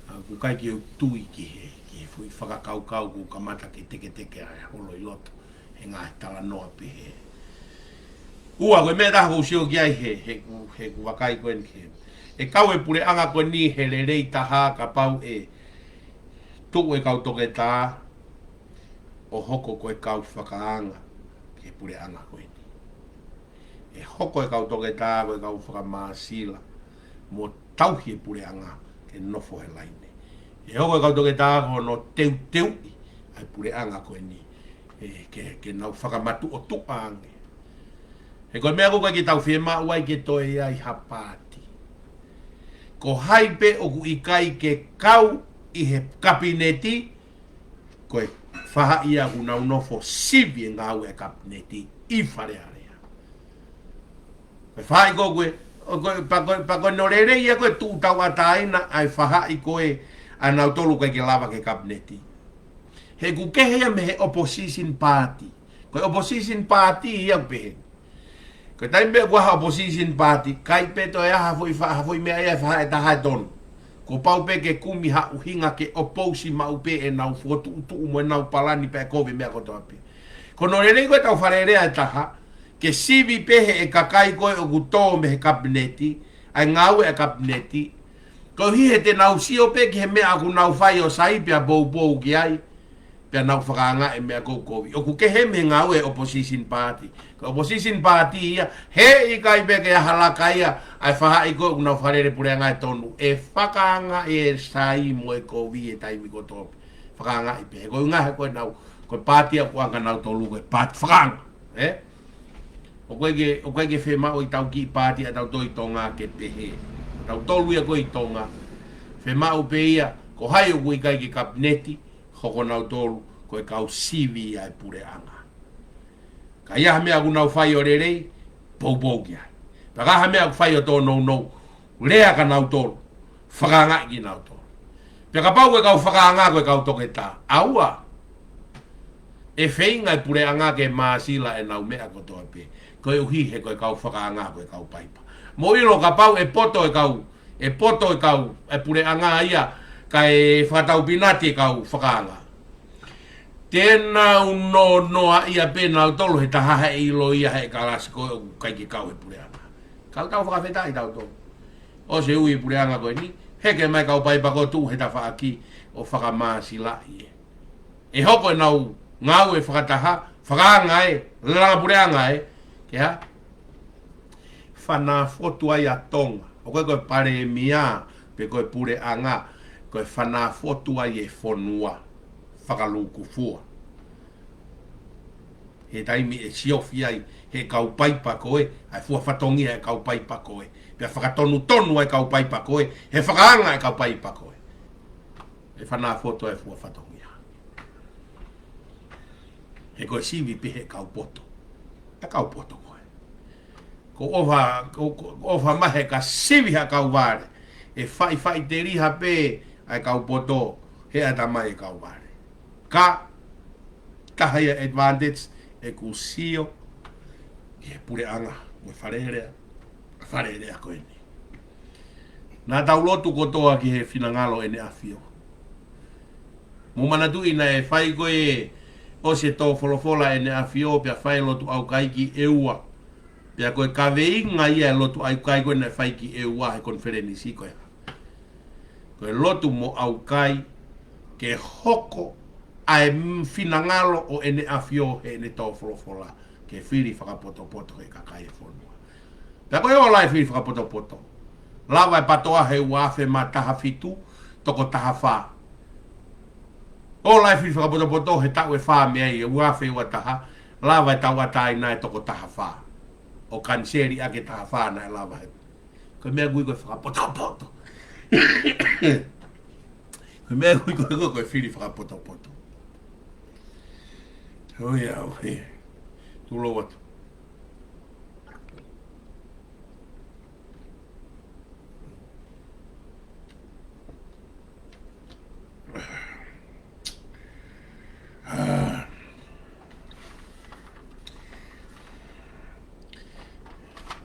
ʻa ʻoku ʻikai ke u tui ki he, ki he foʻi fakakaukau ʻoku kamata ke teketeke ʻa e holo ʻi loto he ngaahi talanoa pehē. Ua, ko e meʻa ʻe taha ʻoku ou sio ki ai he, he, he ʻoku vakai ko eni ki he, ʻe kau e puleʻanga ko eni he lelei taha kapau ʻe tuʻu e kau toketā ʻo hoko ko e kau fakaanga ki he puleʻanga ko eni. ʻE hoko e kau toketā ko e kau fakamāsila mo tauhi e puleʻanga ke nofo he laine. ʻE hoko e kau toketā ko hono teuteuʻi ʻa e puleʻanga ko eni, ʻe, ke, ke nau fakamatuʻotuʻa ange. He ko e meʻa ʻoku ʻikai ke tau fiemaʻu ai ke toe ʻi ai ha paati. Ko hai pē ʻoku ʻikai ke kau ʻi he kapineti, ko e faʻahi ia ʻoku nau nofo sivi e ngāue ʻa e kapineti ʻi Fale Alea. Ko e faʻahi ko ē, ʻo ko e, pea ko e, pea ko hono lelei ia ko e tuʻu tauʻatāina ʻa e faʻahi ko ē ʻa nautolu ʻoku ʻikai ke lava ki he kapineti. He ʻoku kehe ia mei he opposition party. Ko e opposition party ia ʻoku pehē ni. Ko e taimi pē ʻoku ʻi ai ha opposition party, ʻikai pē toe ʻi ai ha foʻi fa-, ha foʻi meʻa ia ʻe faʻa ʻe taha ʻe tonu. Kuo pau pē ke kumi ha ʻuhinga ke ʻoposi maʻu pē ʻenau fokotuʻutuʻu mo ʻenau palani pea kovi e meʻa kotoa pē. Ko hono lelei ko ē ʻetau Fale Alea ʻe taha, ke sivi pē ʻe he kakai ko ē ʻoku tō mei he Kapineti, ʻa e ngāue ʻa e Kapineti, koeʻuhi he te nau sio pē ki he meʻa ʻoku nau fai ʻo sai pea poupou ki ai, pea nau fakaangaʻi e meʻa ʻoku kovi. ʻOku kehe mei he ngāue ʻa e opposition party. Ko e opposition party ia, heʻikai pē ke ʻi ai ha laka ia ʻa e faʻahi ko ē ʻoku nau fakalele puleʻanga ʻe tonu. ʻE fakaangaʻi e sai mo e kovi he taimi kotoa pē. Fakaangaʻi pē. He ko e ʻuhinga he ko e nau, ko e party ʻoku anga nautolu ko e party fakaanga. Ē? ʻOku ʻikai ke, ʻoku ʻikai ke fiemaʻu ʻe he tau kiʻi party ʻa tautolu ʻi Tonga ke pehē. Tautolu ia ko ē ʻi Tonga. Fiemaʻu pē ia, ko hai ʻoku ʻikai ke Kapineti, hoko nautolu ko e kau sivi ʻa e puleʻanga. Ka ʻi ai ha meʻa ʻoku nau fai ʻo lelei, poupou ki ai. Pea ka ʻi ai ha meʻa ʻoku fai ʻo tōnounou, lea kia nautolu, fakaangaʻi kinautolu. Pea kapau ko e kau fakaanga ko e kau toketā, ʻoua ʻe feinga e puleʻanga ke māsila ʻenau meʻa kotoa pē, koeʻuhi he ko e kau fakaanga ko e kau paipa. Mou ʻilo kapau ʻe poto e kau, ʻe poto e kau, e puleʻanga ia, kae fakataupinati e kau fakaanga, te nau nonoa ia pē nautolu he taha he ʻilo ia he kalasi ko ē ʻoku ʻikai ke kau he puleʻanga. Ka tau fakafetaʻi tautolu. ʻOsi e ui e puleʻanga ko eni, heke mai kau paipa ko ē tuʻu he tafaʻaki ʻo fakamāsilaʻi ē. ʻE hoko ʻenau ngāue fakataha, fakaanga ē, langa puleʻanga ē, ke hā? Fanafotu ai ʻa Tonga. ʻOku ʻikai ko e palēmia, pe ko e puleʻanga, ko e fanafotu ai e fonua, fakalūkufua. He taimi ʻe siofi ai he kau paipa ko ē, ʻa e fua fatongia e kau paipa ko ē. Pea fakatonutonu ai e kau paipa ko ē, he fakaanga e kau paipa ko ē. ʻE fanafotu ai e fua fatongia. He ko e sivi pē he kau poto. E kau poto ko ē. Ko e ʻofa, ko, ko, ʻofa mai he ka sivi ha kau vale. ʻE faʻifaʻiteliha pē ʻa e kau poto, he ʻata mai e kau vale. Ka, taha ia e advantage ʻeku sio ki he puleʻanga, mo e Fale Alea, Fale Alea ko eni. Naʻa tau lotu kotoa ki he finangalo ʻEne ʻAfio. Mou manatuʻi naʻe fai ko ē ʻosi e tō folofola ʻEne ʻAfio pea fai e lotu ʻaukai ki ʻEua. Pea ko e kaveinga ia e lotu ʻaukai ko ē naʻe fai ki ʻEua he konifelenisi ko ē. Ko e lotu mo ʻaukai ke hoko ʻa e m-, finangalo ʻo ʻEne ʻAfio heʻene tō folofola ke fili fakapotopoto he kakai e fonua. Pea ko e ola e fili fakapotopoto. Lava e PATOA he ua afe mā taha fitu, toko taha fā. Ola e fili fakapotopoto he taʻu ʻe fā mei ai, ua afe ua taha, lava e tauʻatāina e toko taha fā. ʻO kaniseli ʻaki e taha fā naʻe lava he. Ko e meʻa ʻoku ui ko e fakapotopoto. Ko e meʻa ʻoku ui ko e, ko e fili fakapotopoto. ʻOiauē. Tulou atu.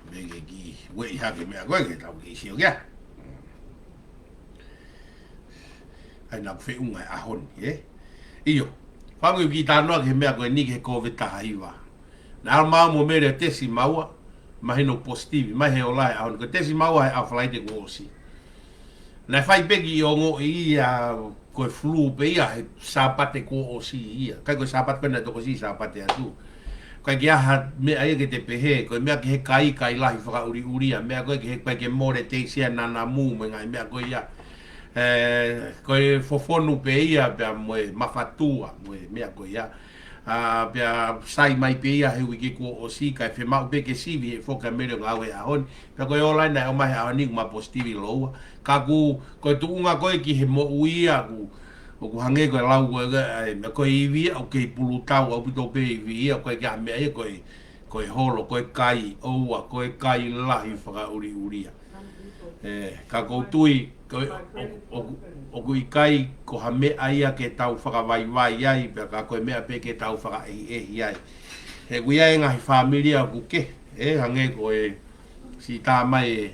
Mei he kiʻi ueʻi hake meʻa ko ē ke tau kiʻi sio ki ai. ʻAi naʻa ku feʻunga he ʻaho ni, ē? ʻIo. Fāngu kiʻi talanoa ki he meʻa ko eni ki he Kōviti taha hiva. Naʻe ʻalu mai au mo Mele ʻo tesi maua, mahino positive, mai he ola he ʻaho ni. Ko e tesi maua he ʻaho Falaite kuo ʻosi. Naʻe fai pē kiʻi ongoʻi ia ko e flu pē ia he Sāpate kuo ʻosi ia. ʻIkai ko e Sāpate ko ē naʻe tokosiʻi, Sāpate atu. ʻIkai ke ʻi ai ha meʻa ia ke te pehē, ko e meʻa ki he kai, kai lahi fakaʻuliʻulia, meʻa ko ē ki he kai ke mole teisi ʻa e nanamu mo e ngaahi meʻa ko ia. Ē, ko e fofonu pē ia, pea mo e mafatua, mo e meʻa ko ia. ʻA, pea sai mai pē ia he uike kuo ʻosi, kae fiemaʻu pē ke sivi he foki ʻa Mele ʻo ngāue he ʻaho ni. Pea ko e ola naʻe ʻomai he ʻaho ni, ma positive lōua. Ka ʻoku, ko e tuʻunga ko ē ki he moʻui ia, ʻoku, ʻoku hangē ko e lau ko ē, ʻa e, ko e ivi ia, ʻoku kei pulutau ʻaupito pē ivi ia, ʻoku ʻikai ke ʻi ai ha meʻa ia, ko e, ko e holo, ko e kai ʻoua, ko e kai lahi fakaʻuliʻulia. Ē, ka ʻoku ou tui, ko, ʻo, ʻo, ʻoku ʻikai ko ha meʻa ia ke tau fakavaivai ai, pea ka ko e meʻa pē ke tau fakaʻehiʻehi ai. He ʻoku ʻi ai e ngaahi fāmili ia ʻoku kehe, ʻE hangē ko e siʻi tā mai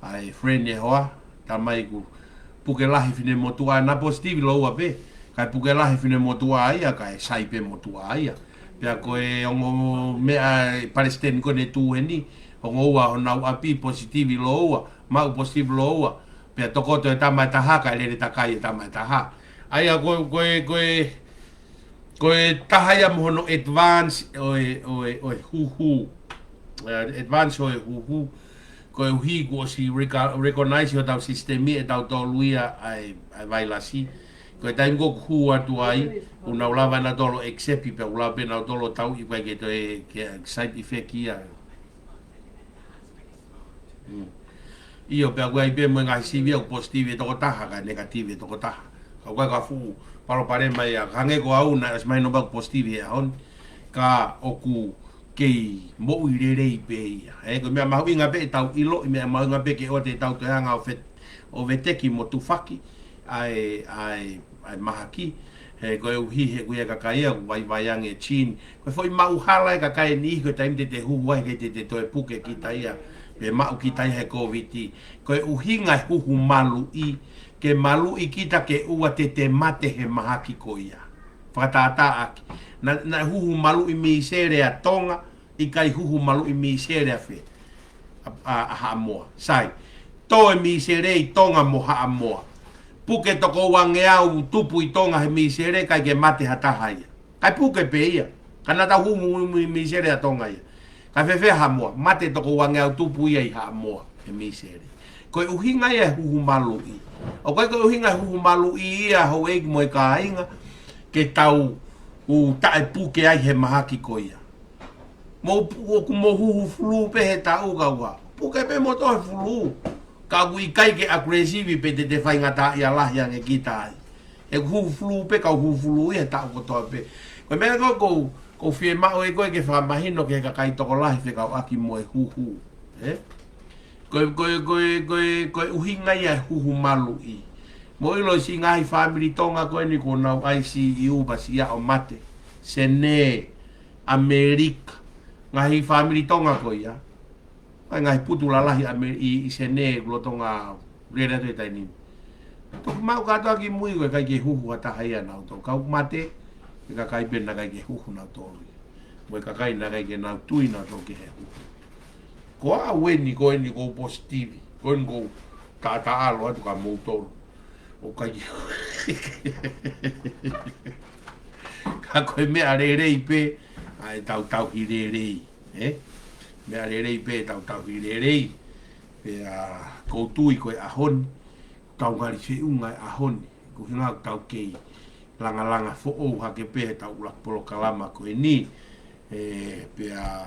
ʻa e friend ʻe hoa, tā mai ʻoku puke lahi finemotuʻa, naʻe positive lōua pē, kae puke lahi finemotuʻa ia, kae sai pē motuʻa ia. Pea ko e ongo meʻa ʻa e palesiteni ko eni ʻoku tuʻu heni, ongo ua honau ʻapi positive lōua, maʻu positive lōua, pea tokoto e tama ʻe taha, kae lele takai e tama ʻe taha. ʻA ia ko, ko e, ko e, ko e taha ia mo hono advance ʻo e, ʻo e, ʻo e huhu. Eh, advance ʻo e huhu. Koeʻuhi kuo ʻosi reca-, recognize ʻe hotau sisitemi ʻe tautolu ia ʻa e, ʻa e vailasi. Ko e taimi ko ē ʻoku hū atu ai, ʻoku nau lava ʻe nautolu ʻo accept pea ʻoku lava pē ʻe nautolu ʻo tauʻi ʻikai ke toe, ke side effect ia. Mm. ʻIo, pea ʻoku ʻi ai pē mo e ngaahi sivi ʻoku positive ʻe toko taha, kae negative ʻe toko taha. Ka ʻoku ʻikai ko ha fuʻu palopalema ia, hangē ko au naʻe ʻosi mahino pē ʻoku positive he ʻaho ni. Ka ʻoku kei moʻui lelei pē ia. Ē, ko e meʻa mahuʻinga pē ʻetau ʻiloʻi, meʻa mahuʻinga pē ke ʻoua te tau toe hanga ʻo fe-, ʻo veteki mo tufaki ʻa e, ʻa e, ʻa e mahaki. He koeʻuhi he ʻoku ʻi ai e kakai ia ʻoku vaivai ange e gene. Ko e foʻi maʻuhala e kakai ʻe niʻihi ko e taimi te te huhu ai he te te toe puke kita ia, pe maʻu kita ia he Kōviti. Ko e ʻuhinga e huhu maluʻi, ke maluʻi kita ke ʻoua te te mate he mahaki ko ia. Fakatātāʻaki. Naʻa, naʻe huhu maluʻi misele ʻa Tonga, ʻikai huhu maluʻi misele ʻa fē? ʻA, ʻa, ʻa Haʻamoa. Sai. Tō e misele ʻi Tonga mo Haʻamoa. Puke toko uangeau tupu ʻi Tonga he misele, ʻikai ke mate ha taha ia. Kae puke pē ia. Ka naʻa tau huhu mi-, mi-, misele ʻa Tonga ia. Kae fēfē Haʻamoa, mate toko uangeau tupu ia ʻi Haʻamoa he misele. Ko e ʻuhinga ia e huhu maluʻi. ʻOku ʻikai ko e ʻuhinga e huhu maluʻi ia houʻeiki mo e kāinga, ke tau ʻū taʻepuke ai he mahaki ko ia. Mou pu-, ʻoku mou huhu fulū pē he taʻu kaua. Puke pē moutolu he fulū. Ka ʻoku ʻikai ke aggressive pe te te faingataʻaʻia lahi ange kita ai. ʻE huhu fulū pē, kau huhu fulū ia he taʻu kotoa pē. Ko e meʻa ko ē ʻoku ou, ʻoku ou fiemaʻu ʻe koe ke fakamahino ki he kakai tokolahi fekauʻaki mo e huhu. Ē? Ko e, ko e, ko e, ko e, ko e ʻuhinga ia e huhu maluʻi. Mou ʻilo siʻi ngaahi fāmili Tonga ko eni ʻoku nau ʻai siʻi upa siʻa ʻo mate. Sene, ʻAmelika. Ngaahi fāmili Tonga ko ia. ʻAi ngaahi putu lalahi ʻAme-, ʻi, ʻi Sene, lolotonga lele atu e taimi ni. Toki maʻu kātoa ki mui ko e ʻikai ke huhu ha taha ia nautolu. Kau mate, e kakai pē naʻe ʻikai ke huhu nautolu ia. Mo e kakai naʻe ʻikai ke nau tui nautolu ki he huhu. Ko au eni, ko eni ʻoku ou positive. Ko eni ʻoku ou taʻataʻalo atu kia moutolu. ʻOku ʻikai ke ka ko e meʻa lelei pē, ʻa e tau tauhi lelei. Ē? Meʻa lelei pē tau tauhi lelei. Pea ʻoku ou tui ko e ʻaho ni, tau ngali feʻunga e ʻaho ni. Ko e ʻuhinga ʻoku tau kei langalanga foʻou hake pē he tau ʻuluaki polokalama ko eni. Ē, pea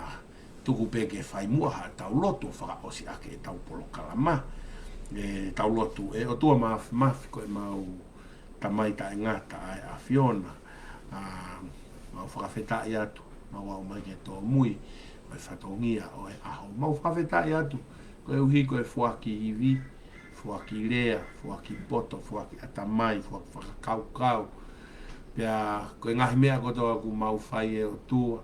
tuku pē ke fai muʻa ha tau lotu ʻo fakaʻosi ʻaki e tau polokalama. Ē, tau lotu, ʻe ʻOtua Māfimafi ko e mau Tamai taʻengata ʻa e ʻAfiona. ʻA, mau fakafetaʻi atu, mau aʻu mai ki he tōmui ʻo e fatongia ʻo e ʻaho. Mau fakafetaʻi atu, koeʻuhi ko e foaki ivi, foaki lea, foaki poto, foaki ʻatamai, foaki fakakaukau. Pea ko e ngaahi meʻa kotoa ʻoku mau fai ʻe ʻOtua,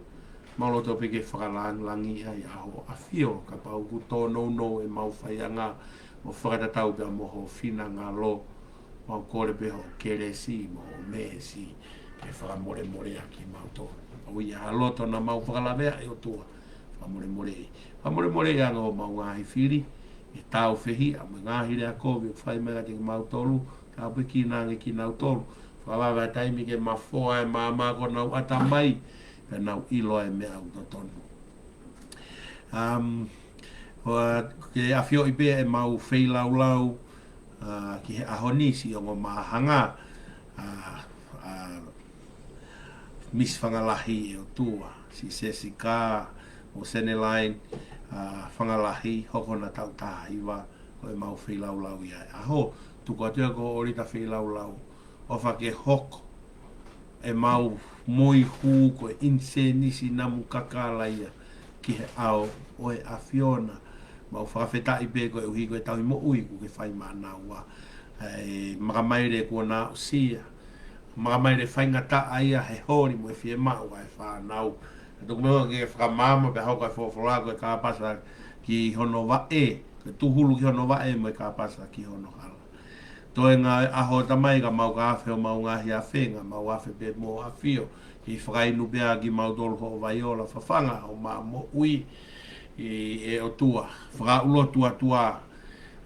mau loto pē ke fakalangilangiʻi ʻa Hoʻo ʻAfio, kapau ʻoku tōnounou ʻemau faiʻanga, mo fakatatau pea mo hoʻo finangalo, mau kole pē hoʻo kelesi, mo hoʻo meesi, ke fakamolemoleʻi kimautolu. ʻOku ʻi ai ha loto naʻa mau fakalaveaʻi ʻe ʻOtua, fakamolemoleʻi. Fakamolemoleʻi ange homau ngaahi fili, ʻi he tāufehiʻa, mo e ngaahi lea kovi ʻoku fai mai kiate kimautolu, tāpuekina ange kinautolu. Fakavave ʻa e taimi ke mafoa e maama ko honau ʻatamai, pea nau ʻilo e meʻa ʻoku totonu. Um, ʻOku ke ʻafioʻi pē ʻemau feilaulau, ʻa, ki he ʻaho ni siʻi ongo māhanga, ʻa, ʻa, Miss Fangalahi ʻe ʻOtua, siʻi Sesika, mo Seneline, ʻa, Fangalahi, hoko hona taʻu taha hiva, ko ʻemau feilaulau ia ʻo e ʻaho, tuku atu ia ko ʻolita feilaulau, ʻofa ke hoko ʻemau moihū ko e ʻinisēnisi namu kakala ia ki he ʻao ʻo e ʻAfiona. Mau fakafetaʻi pē koeʻuhi ko e tauhi moʻui ʻoku ke fai maʻana ua. ʻA e makamaile kuo na aʻusia. Makamaile faingataʻa ia he holi mo e fiemaʻu ʻa e fānau. Tuku muʻa ke fakamaama pea hoko e folofola ko e kāpasa ki hono vaʻe, ko e tūhulu ki hono vaʻe mo e kāpasa ki hono hala. Toe ngā ʻaho, Tamai, ka mau ka afe homau ngaahi afenga, mau afe pē mo ʻAfio, ke fakainu pē ʻa kimautolu hoʻo vai ola, fafanga homau moʻui, ʻe ʻOtua, fakaʻulotu atu ʻa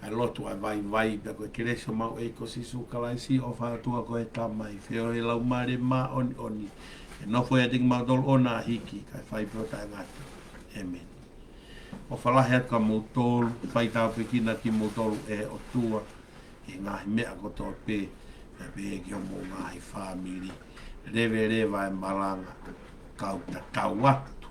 e lotu ʻa e vaivai, pea ko e kelesi ʻa homau ʻEiki ko Sīsū Kalaisi, ʻofa ʻa e ʻOtua ko e Tamai, feohi ʻa e Laumālie Māʻoniʻoni, ʻe nofo ʻiate kimautolu ʻo na hiki, kae fai pē ʻo taʻengata. ʻĒmeni. ʻOfa lahi atu kia moutolu, faitāpuekina kimoutolu ʻe he ʻOtua ʻi he ngaahi meʻa kotoa pē, pea pehē ki homou ngaahi fāmili. Leveleva e malanga, kau tatau atu.